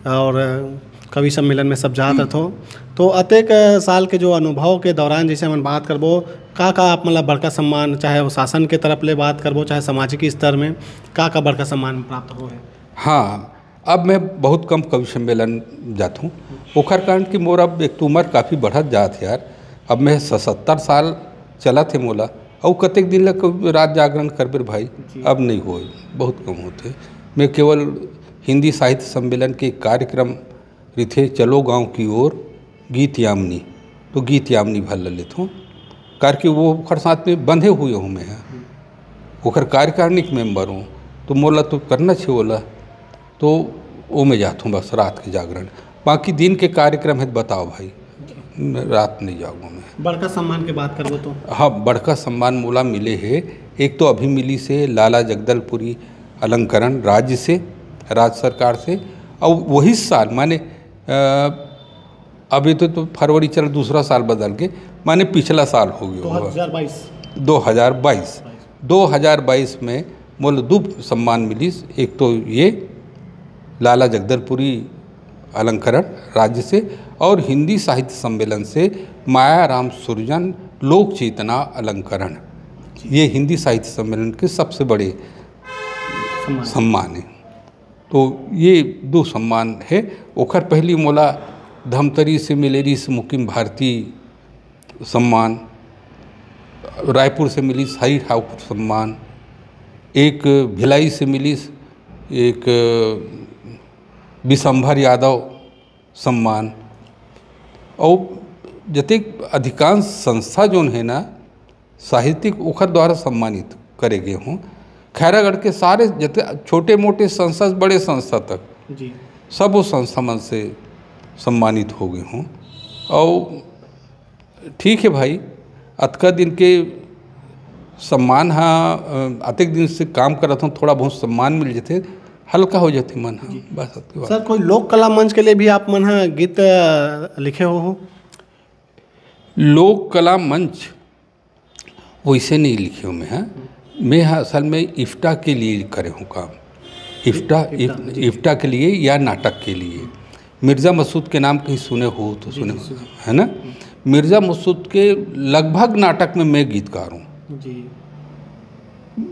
और कवि सम्मेलन में सब जात रथो, तो अतेक साल के जो अनुभव के दौरान जैसे हमन बात करबो, का का आप मन ला बड़का सम्मान, चाहे वो शासन के तरफ ले बात करबो, चाहे सामाजिक स्तर में का का बड़का सम्मान प्राप्त होय हे? हाँ, अब मैं बहुत कम कवि सम्मेलन जात हूँ, ओखर कारण कि मोर अब एक तो उम्र काफ़ी बढ़त जात हे यार। अब मैं स-, सत्तर साल चलत हे मोला, अउ कतेक दिन लग रात जागरण करबे रे भाई, जी। अब नहीं होय, बहुत कम होथे। मैं केवल हिंदी साहित्य सम्मेलन के कार्यक्रम रिथे चलो गांव की ओर, गीत यामिनी, तो गीत यामिनी भर ले लेथों, करके वो ओखर साथ में बंधे हुए हूँ मैं, ओखर कार्यकारिणी के मेंबर हूँ, तो मोला तो करना छे ओला, तो वो मैं जात हूँ बस रात के जागरण। बाकी दिन के कार्यक्रम है तो बताओ भाई, रात नहीं जाऊँगा मैं। बड़का सम्मान के बात करबो तो? हाँ, बड़का सम्मान मोला मिले हे। एक तो अभी मिलिस हे लाला जगदलपुरी अलंकरण राज्य से, राज्य सरकार से, और वही साल माने, अ, अभी तो, तो फरवरी चल, दूसरा साल बदल के, माने पिछला साल हो गया होगा। दो हज़ार बाईस। दो हज़ार बाईस, दो हज़ार बाईस में मोला दू सम्मान मिलिस। एक तो ये लाला जगदलपुरी अलंकरण राज्य से, और हिंदी साहित्य सम्मेलन से मायाराम सुरजन लोक चेतना अलंकरण। ये हिंदी साहित्य सम्मेलन के सबसे बड़े सम्मान। सम्मान है। तो ये दो सम्मान है। ओखर पहली मोला धमतरी से मिले रिहिस मुकीम भारती सम्मान, रायपुर से मिलिस हरि ठाकुर सम्मान, एक भिलाई से मिलिस एक विशंभर यादव सम्मान, और जतेक अधिकांश संस्था जोन है ना साहित्यिक, ओखर द्वारा सम्मानित करे गे हों। खैरागढ़ के सारे जते छोटे मोटे संस्था से बड़े संस्था तक जी। सब वो संस्था मन से सम्मानित हो गे हों। और ठीक है भाई, अतका दिन के सम्मान हा, अ, अतेक दिन से काम करत हों, थोड़ा बहुत सम्मान मिल जथे, हल्का हो जथे मन हा। जी। बस अतके बात। सर, कोई लोक कला मंच के लिए भी आप मन हा गीत, अ, लिखे हो, हो? लोक कला मंच वैसे नहीं लिखे हूँ मैं, हाँ। मैं, हाँ, असल में इफ्टा के लिए करे हूँ काम। इफ्टा, इफ्टा, इफ-, जी। इफ्टा के लिए या नाटक के लिए। मिर्ज़ा मसूद के नाम कहीं सुने हो तो जी, सुने जी, हो, सुने। है ना? मिर्ज़ा मसूद के लगभग नाटक में मैं गीतकार हूँ। जी।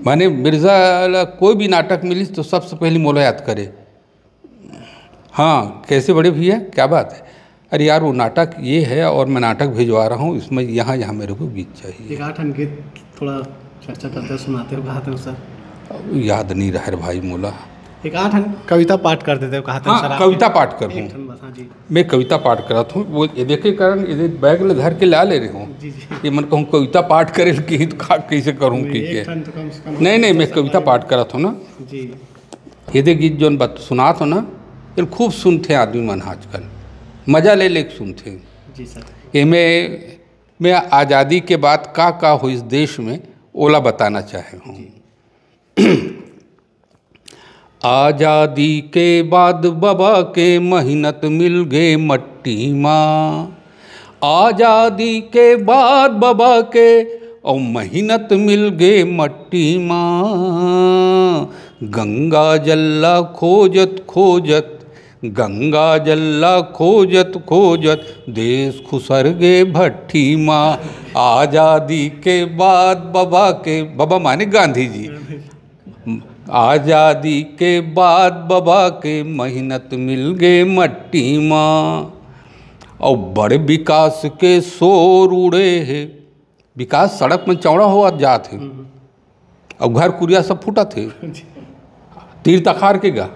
माने मिर्ज़ा ला कोई भी नाटक मिलिस तो सबसे पहले मोला याद करे, "हाँ, कैसे बड़े भैया, क्या बात है? अरे यार, वो नाटक ये है और मैं नाटक भिजवा रहा हूँ, इसमें यहाँ, यहाँ मेरे को गीत चाहिए।" एक आध ठन गीत थोड़ा चर्चा करते हुए सुनाते हो, कहा था सर। याद नहीं रहा रे भाई मोला। एक आध ठन कविता पाठ कर देते हो, कहा था हाँ, सर, आप कविता पाठ कर एक हूँ। ठन बस, हाँ जी। मैं कविता पाठ करत हूँ, वो ये देखे कारण ये बैग ले धर के ला ले रहे हूँ। जी, जी। ये मन कहूँ कविता पाठ करे ल कहीं तो का, कैसे करूँ नहीं, कि एक के? ठन तो कम से कम नहीं, नहीं, मैं कविता पाठ करत हूँ ना। जी। ये दे गीत जोन बत-, सुनात हो ना, ये खूब सुनथे आदमी मन आजकल, मजा ले लेके सुनथे। जी सर। एमे मैं आजादी के बाद का का होइस देश में, ओला बताना चाहे हूँ। जी। आजादी के बाद बबा के मेहनत मिल गे मट्टी मा। आजादी के बाद बबा के अउ मेहनत मिल गे मट्टी मा। गंगा जल ला खोजत खोजत, गंगा जल ला खोजत खोजत, देश खुसर गे भट्टी मा। आजादी के बाद बबा के, बबा माने गांधी जी, आजादी के बाद बबा के मेहनत मिल गे मट्टी मा। अउ बड़ विकास के शोर उड़े हे, विकास सड़क में चौड़ा होवत जात हे, हम्म। अउ घर कुरिया सब फूटत हे। जी। तीर तखार के गा।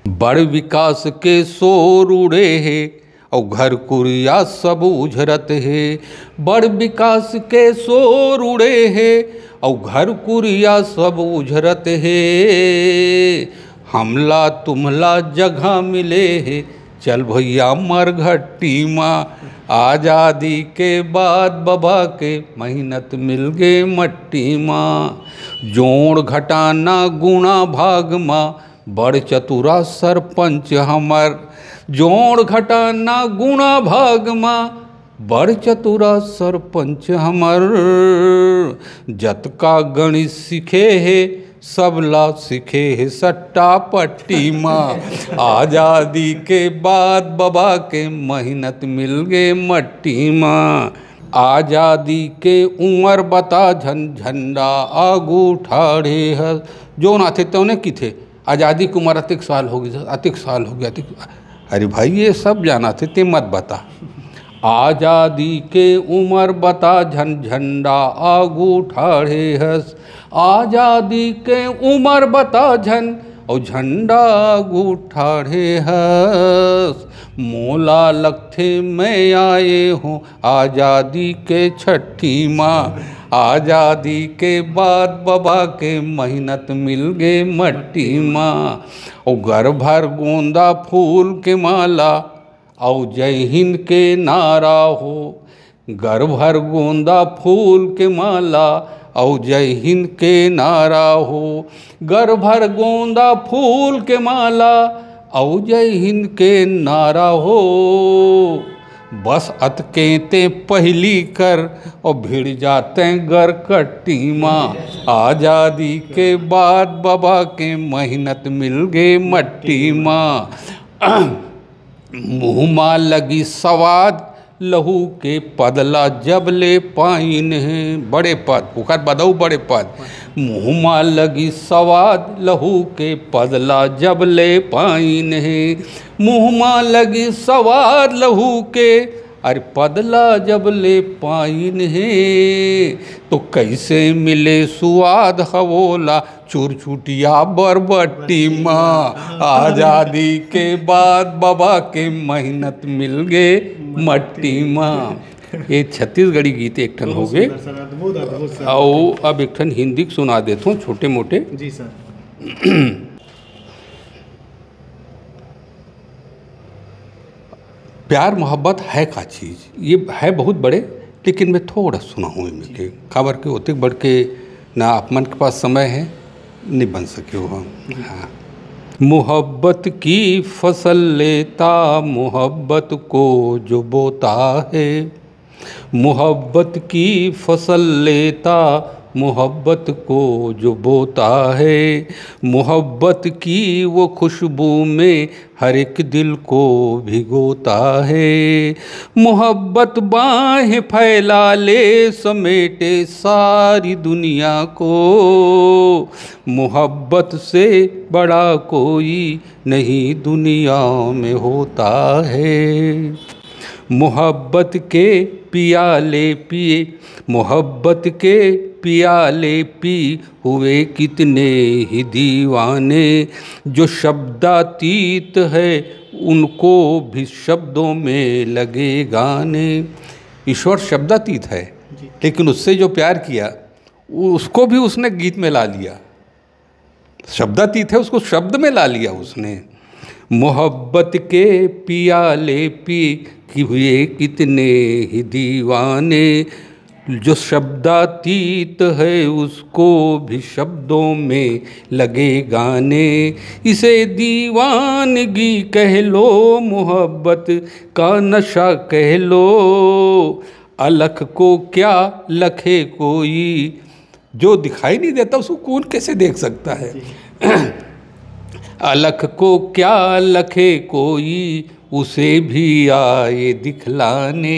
बड़ विकास के शोर उड़े हे, अउ घर कुरिया सब उझरत हे। बड़ विकास के शोर उड़े हे, अउ घर कुरिया सब उझरत हे। हमला तुमला जगह मिले हे, चल भैया मरघट्टी मा। आजादी के बाद बबा के मेहनत मिल गे मट्टी मा। जोड़ घटाना गुणा भाग मा, बड़ चतुरा सरपंच हमर। जोड़ घटाना गुणा भाग मा, बड़ चतुरा सरपंच हमर। जतका गणित सीखे हे, सबला सीखे हे सट्टा पट्टी मा। आजादी के बाद बबा के मेहनत मिल गे मट्टी मा। आजादी के उमर बता झन, झंडा आगू ठाढ़े हस। जोन आथे तौने किथे, आजादी के उमर अतेक साल हो गे, अतेक साल हो गे, अतेक। अरे भाई, ये सब जानथे, ते मत बता। आजादी के उमर बता झन, झंडा आगू ठाढ़े हस। आजादी के उमर बता झन, अउ झंडा आगू ठाढ़े हस। मोला लगथे मैं आए हों आजादी के छट्ठी मा। आजादी के बाद बबा के मेहनत मिल गे मट्टी मा। अउ घर भर गोंदा फूल के माला, अउ जय हिंद के नारा हो। घर भर गोंदा फूल के माला, अउ जय हिंद के नारा हो। घर भर गोंदा फूल के माला, अउ जय हिंद के नारा हो। बस अतके ते पहिली कर, अउ भिड़ जाते गरकट्टी मा। आजादी के बाद बबा के मेहनत मिल गे मट्टी मा। मुँह मा लगी सवाद, लहू के पद ला जब ले पाइन हे। बड़े पद, ओकर बाद अउ बड़े पद। मुँह मा लगी सवाद, लहू के पद ला जब ले पाइन हे। मुँह मा लगी सवाद लहू के, अरे पद ला जब ले पाइन हे, तो कैसे मिले सुवाद हवोला चुरचुटिया बरबट्टी मा। आजादी के बाद बबा के मेहनत मिल गे मट्टी मा। ये छत्तीसगढ़ी गीत एक ठन बहुत हो गे। सुंदर सर, अद्भुत, अद्भुत सर। अउ अब एक ठन हिंदी के सुना देथों, छोटे मोटे। जी सर। प्यार मोहब्बत है का चीज, ये है बहुत बड़े, लेकिन मैं थोड़ा सुनाहूँ एमे के, काबर के ओतेक बढ़ के ना आप मन के पास समय है, नहीं बन सके हो हम। हाँ। मोहब्बत की फसल लेता मोहब्बत को जो बोता है, मोहब्बत की फसल लेता मोहब्बत को जो बोता है, मोहब्बत की वो खुशबू में हर एक दिल को भिगोता है। मोहब्बत बाहें फैला ले, समेटे सारी दुनिया को। मोहब्बत से बड़ा कोई नहीं दुनिया में होता है। मोहब्बत के पियाले पिए, मोहब्बत के पियाले पी हुए कितने ही दीवाने। जो शब्दातीत है उनको भी शब्दों में लगे गाने। ईश्वर शब्दातीत है, जी। लेकिन उससे जो प्यार किया, उसको भी उसने गीत में ला लिया। शब्दातीत है, उसको शब्द में ला लिया उसने। मोहब्बत के पियाले पी कि हुए कितने ही दीवाने। जो शब्दातीत है उसको भी शब्दों में लगे गाने। इसे दीवानगी कह लो, मोहब्बत का नशा कह लो। अलख को क्या लखे कोई, जो दिखाई नहीं देता उसको कौन कैसे देख सकता है? जी। अलख को क्या लखे कोई, उसे भी आए दिखलाने।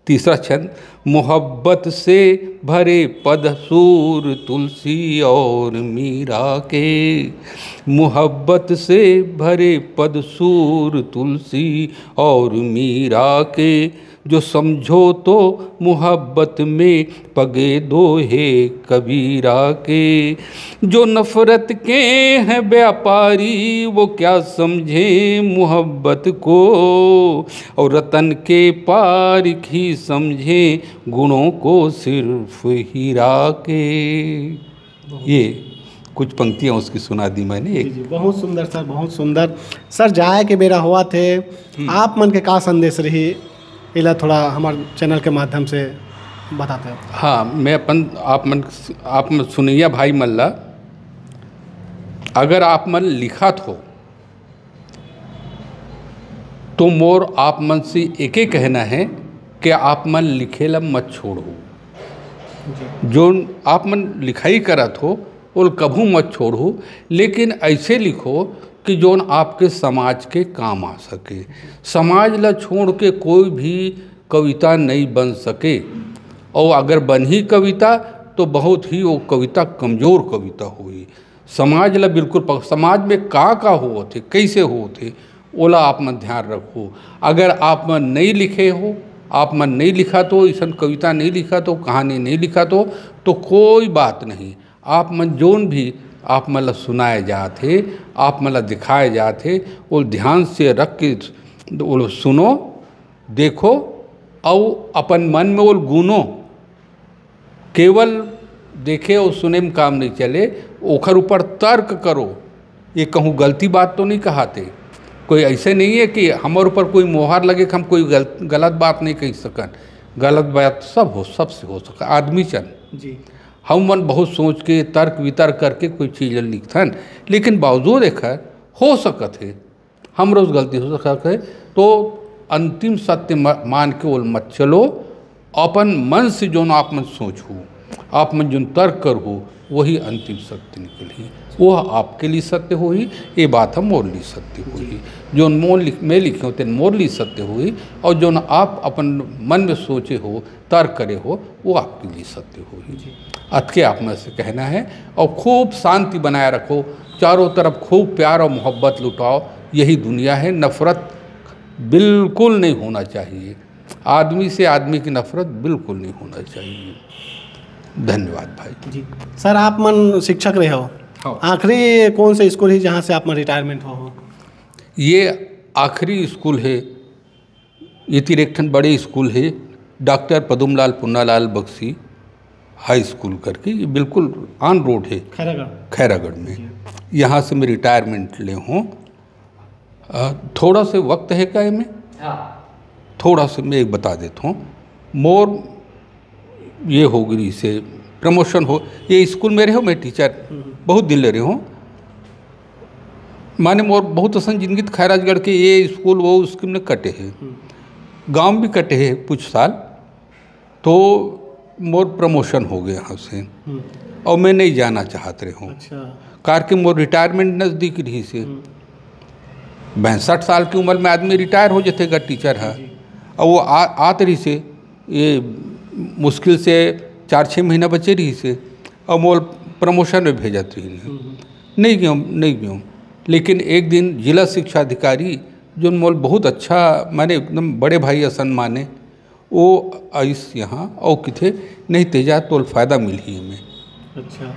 तीसरा छंद। मोहब्बत से भरे पद सूर तुलसी और मीरा के। मोहब्बत से भरे पद सूर तुलसी और मीरा के। जो समझो तो मोहब्बत में पगे दो हे कबीरा के। जो नफरत के हैं व्यापारी, वो क्या समझे मोहब्बत को, और रतन के पारिख ही समझे गुणों को सिर्फ हीरा के। ये कुछ पंक्तियाँ उसकी सुना दी मैंने। जी, एक जी, बहुत सुंदर सर, बहुत सुंदर। सर, जाए के बेरा होवत हे, हम्म। आप मन के का संदेश रही, एला थोड़ा हमार चैनल के माध्यम से बताते हो। हाँ, मैं अपन, आप मन, आप मन सुनैया भाई मन ला, अगर आप मन लिखत हो, तो मोर आप मन से एके कहना है कि आप मन लिखे ला मत छोड़ो। जी। जोन आप मन लिखाई करत हो, ओल कभू मत छोड़ो, लेकिन ऐसे लिखो कि जोन आपके समाज के काम आ सके। समाज ला छोड़ के कोई भी कविता नहीं बन सके, और अगर बनही कविता, तो बहुत ही वो कविता कमजोर कविता होही। समाज ला बिल्कुल पक-, समाज में का का होवत हे, कैसे होवत हे, ओला आप मन ध्यान रखो। अगर आप मन नहीं लिखे हो, आप मन नहीं लिखत हो, अइसन कविता नहीं लिखत हो, कहानी नहीं लिखत हो, तो कोई बात नहीं। आप मन जोन भी आप मन ला सुनाए जात हे, आप मन ला दिखाए जात हे, वो ध्यान से रख के वो सुनो, देखो, अउ अपन मन में वो गुनो। केवल देखे और सुने में काम नहीं चले, ओखर ऊपर तर्क करो। ये कहूँ गलती बात तो नहीं कहाते, कोई ऐसे नहीं है कि हमारे ऊपर कोई मोहर लगे कि हम कोई गल-, गलत बात नहीं कह सकन। गलत बात सब हो, सबसे हो सका, आदमी चन। जी। हम मन बहुत सोच के, तर्क वितर्क करके कोई चीज लिखथन, लेकिन बावजूद एकर हो सकत हे, हमरो से गलती हो सकत हे। तो अंतिम सत्य म-, मान के ओल मत चलो। अपन मन से जोन आप मन सोचहू, आप मन जोन तर्क करहू, वही अंतिम सत्य निकलही। वो आपके लिए सत्य होही, ये बात ह मोर लिए सत्य होही। जोन मोर लिख-, मैं लिखे हो, तेन मोर लिए सत्य होही, और जोन आप अपन मन में सोचे हो, तर्क करे हो, वो आपके लिए सत्य होही। अतके आप में से कहना है। और खूब शांति बनाए रखो, चारों तरफ खूब प्यार और मोहब्बत लुटाओ। यही दुनिया है, नफरत बिल्कुल नहीं होना चाहिए। आदमी से आदमी की नफरत बिल्कुल नहीं होना चाहिए। धन्यवाद भाई। जी सर, आप मन शिक्षक रहे हो, हाँ। आखिरी कौन सा स्कूल है जहाँ से आप मन रिटायरमेंट हो, हो? ये आखिरी स्कूल है, ये तिरेकठन बड़े स्कूल है, doctor Padumlal Punnalal Bakshi high school करके, ये बिल्कुल ऑन रोड है, खैरागढ़। खैरागढ़ में। जी। यहाँ से मैं रिटायरमेंट ले हूँ। अ, थोड़ा से वक्त है का एमे? हाँ। थोड़ा से मैं एक बता देता हूँ। मोर ये हो गई से प्रमोशन हो, ये स्कूल में रहे हो, मैं टीचर हम्म। बहुत दिन ले रहे हूँ। माने मोर बहुत असन जिंदगी तो खैराजगढ़ के ये स्कूल वो स्कूल में कटे है, हम्म। गांव भी कटे है कुछ साल, तो मोर प्रमोशन हो गए यहाँ से। हम्म। और मैं नहीं जाना चाहत रहे हूँ। अच्छा। कार के मोर रिटायरमेंट नज़दीक रही से। हम्म। पैंसठ साल की उम्र में आदमी रिटायर हो जाते अगर टीचर है। जी। और वो आ, आत रही से, ये मुश्किल से चार छः महीना बचे रही से, और मोर प्रमोशन में भेजत रही ने। हम्म। नहीं गयो, नहीं गयो। लेकिन एक दिन जिला शिक्षा अधिकारी, जो मोल बहुत अच्छा, माने एकदम बड़े भाई असन माने, वो आइस यहाँ और किथे, "नहीं तेजा, तोल फायदा मिलही एमे।" अच्छा।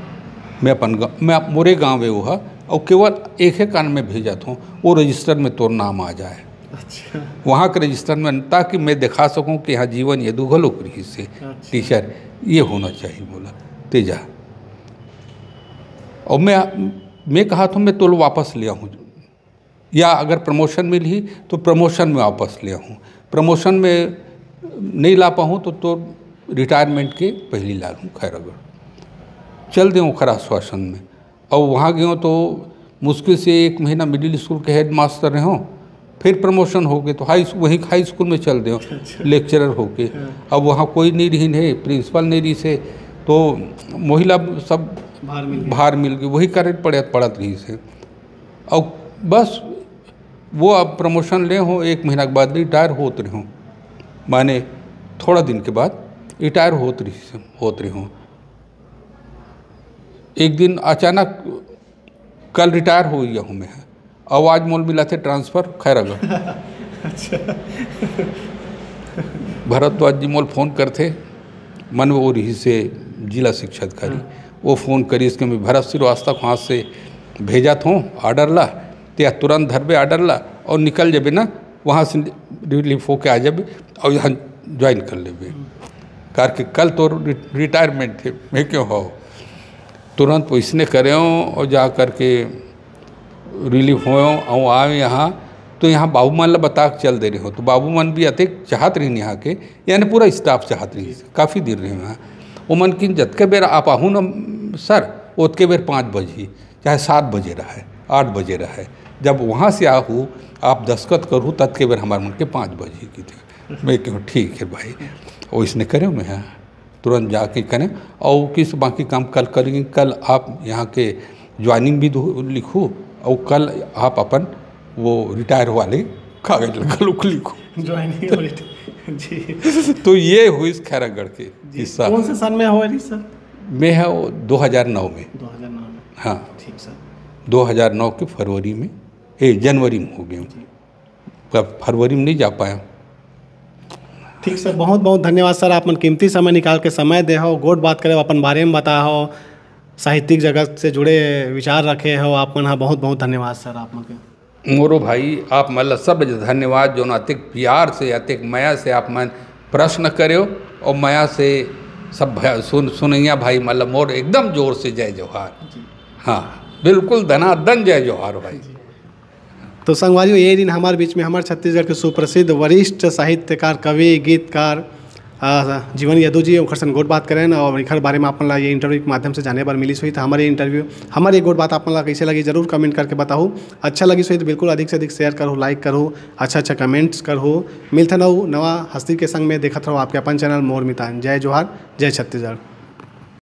मैं अपन गा-, मैं अप-, मोरे गाँव में वो है, और केवल एक ही कारण में भेजत हूँ, वो रजिस्टर में तोर नाम आ जाए। अच्छा। वहाँ के रजिस्टर में, ताकि मैं दिखा सकूँ कि यहाँ जीवन ये दुगलो रही से। अच्छा। टीचर, ये होना चाहिए बोला, तेजा। और मैं, मैं कहा तो मैं तोल वापस ले आऊँ, या अगर प्रमोशन मिलही तो प्रमोशन में वापस ले आऊँ, प्रमोशन में नहीं ला पाऊँ तो, तो रिटायरमेंट के पहली ला लूँ खैरागढ़। चल दे ओखर आश्वासन में। और वहाँ गए तो मुश्किल से एक महीना मिडिल स्कूल के हेड मास्टर रहे हों, फिर प्रमोशन हो गए तो हाई, वहीं हाई स्कूल में चल दे अच्छा। लेक्चरर होके। हाँ। अब वहाँ कोई नहीं रही है, प्रिंसिपल नहीं रही से, तो महिला सब भार मिल गया। भार मिल गई, वही कारण पड़त पड़त रही से। और बस वो अब प्रमोशन ले हो, एक महीना के बाद रिटायर होत रहे हो, माने थोड़ा दिन के बाद रिटायर होत रही से, होत रहे हो। एक दिन अचानक, "कल रिटायर हो गया हूँ मैं," और आज मोल मिला थे ट्रांसफर खैरागढ़। अच्छा। भरद्वाज जी मोल फोन करथे, मन वो रही से जिला शिक्षा अधिकारी, हाँ। वो फोन करिस कि मैं भरत श्रीवास्तव को हाथ से भेजत हूँ ऑर्डर ला, ते तुरंत धरबे ऑर्डर ला और निकल जाबे ना, वहाँ से रिलीफ होके आ जाबे और यहाँ ज्वाइन कर लेबे। हम्म। करके कल तो रि-, रिटायरमेंट थे, मैं क्यों हो, तुरंत वैसने करे हो और जा करके रिलीफ हो और आए यहाँ, तो यहाँ बाबू मन ला बता के चल दे रहे हो, तो बाबू मन भी अतेक चाहत रही यहाँ के, यानी पूरा स्टाफ चाहत रही, काफ़ी दिन रहे यहाँ। वो मन किन जतके बेर आप आहू ना सर, ओतके बेर पाँच बजही, चाहे सात बजे रहे, आठ बजे रहे, जब वहाँ से आहू, आप दस्तखत करू, ततके बेर हमारे मन के पाँच बजही की थे। मैं क्यों, "ठीक है भाई।" वैसने करे मैं, हाँ, तुरंत जाके करें और किस बाकी काम कल करेंगे। कल आप यहाँ के ज्वाइनिंग भी दो-, लिखो और कल आप अपन वो रिटायर वाले कागज लगा लो, लिखो। ज्वाइनिंग और रिटायर, जी। तो ये हुई इस खैरागढ़ के जी। किस्सा। कौन से सन में हुआ रही सर? मैं है वो दो हज़ार नौ में। दो हज़ार नौ में। हाँ। ठीक सर। दो हज़ार नौ के फरवरी में, ए, जनवरी में हो गए। जी। अब फरवरी में नहीं जा पाया। ठीक सर, बहुत बहुत धन्यवाद सर, आप मन कीमती समय निकाल के समय दे हो, गोठ बात करे हो, अपन बारे में बताए हो, साहित्यिक जगत से जुड़े विचार रखे हो, आप मन हा बहुत बहुत धन्यवाद सर आप मन के। मोरो भाई, आप मन ला सब धन्यवाद, जोन अतेक प्यार से, अतेक मया से आप मन प्रश्न करे हो और मया से सब भ-, सुन-, सुनैया भाई मन ला मोर एकदम जोर से जय जोहार। जी। हाँ, बिल्कुल धनाधन जय जोहार भाई। जी। तो संगवारी हो, ये दिन हमारे बीच में हमारे छत्तीसगढ़ के सुप्रसिद्ध वरिष्ठ साहित्यकार, कवि, गीतकार अ, जीवन यदु जी, ओकर संग गोठ बात करेन और एकर बारे में अपन ला ये इंटरव्यू के माध्यम से जाने बर मिलिस होही। तो हमर ये इंटरव्यू, हमर ये गोठ बात अपन ला कैसे लगी, जरूर कमेंट करके बताहू। अच्छा लगिस होही तो बिल्कुल अधिक से अधिक शेयर करहू, लाइक करहू, अच्छा अच्छा कमेंट्स करहू। मिलथन अउ नवा हस्ती के संग में, देखत रहू आपके अपन चैनल मोर मितान। जय जोहार, जय छत्तीसगढ़।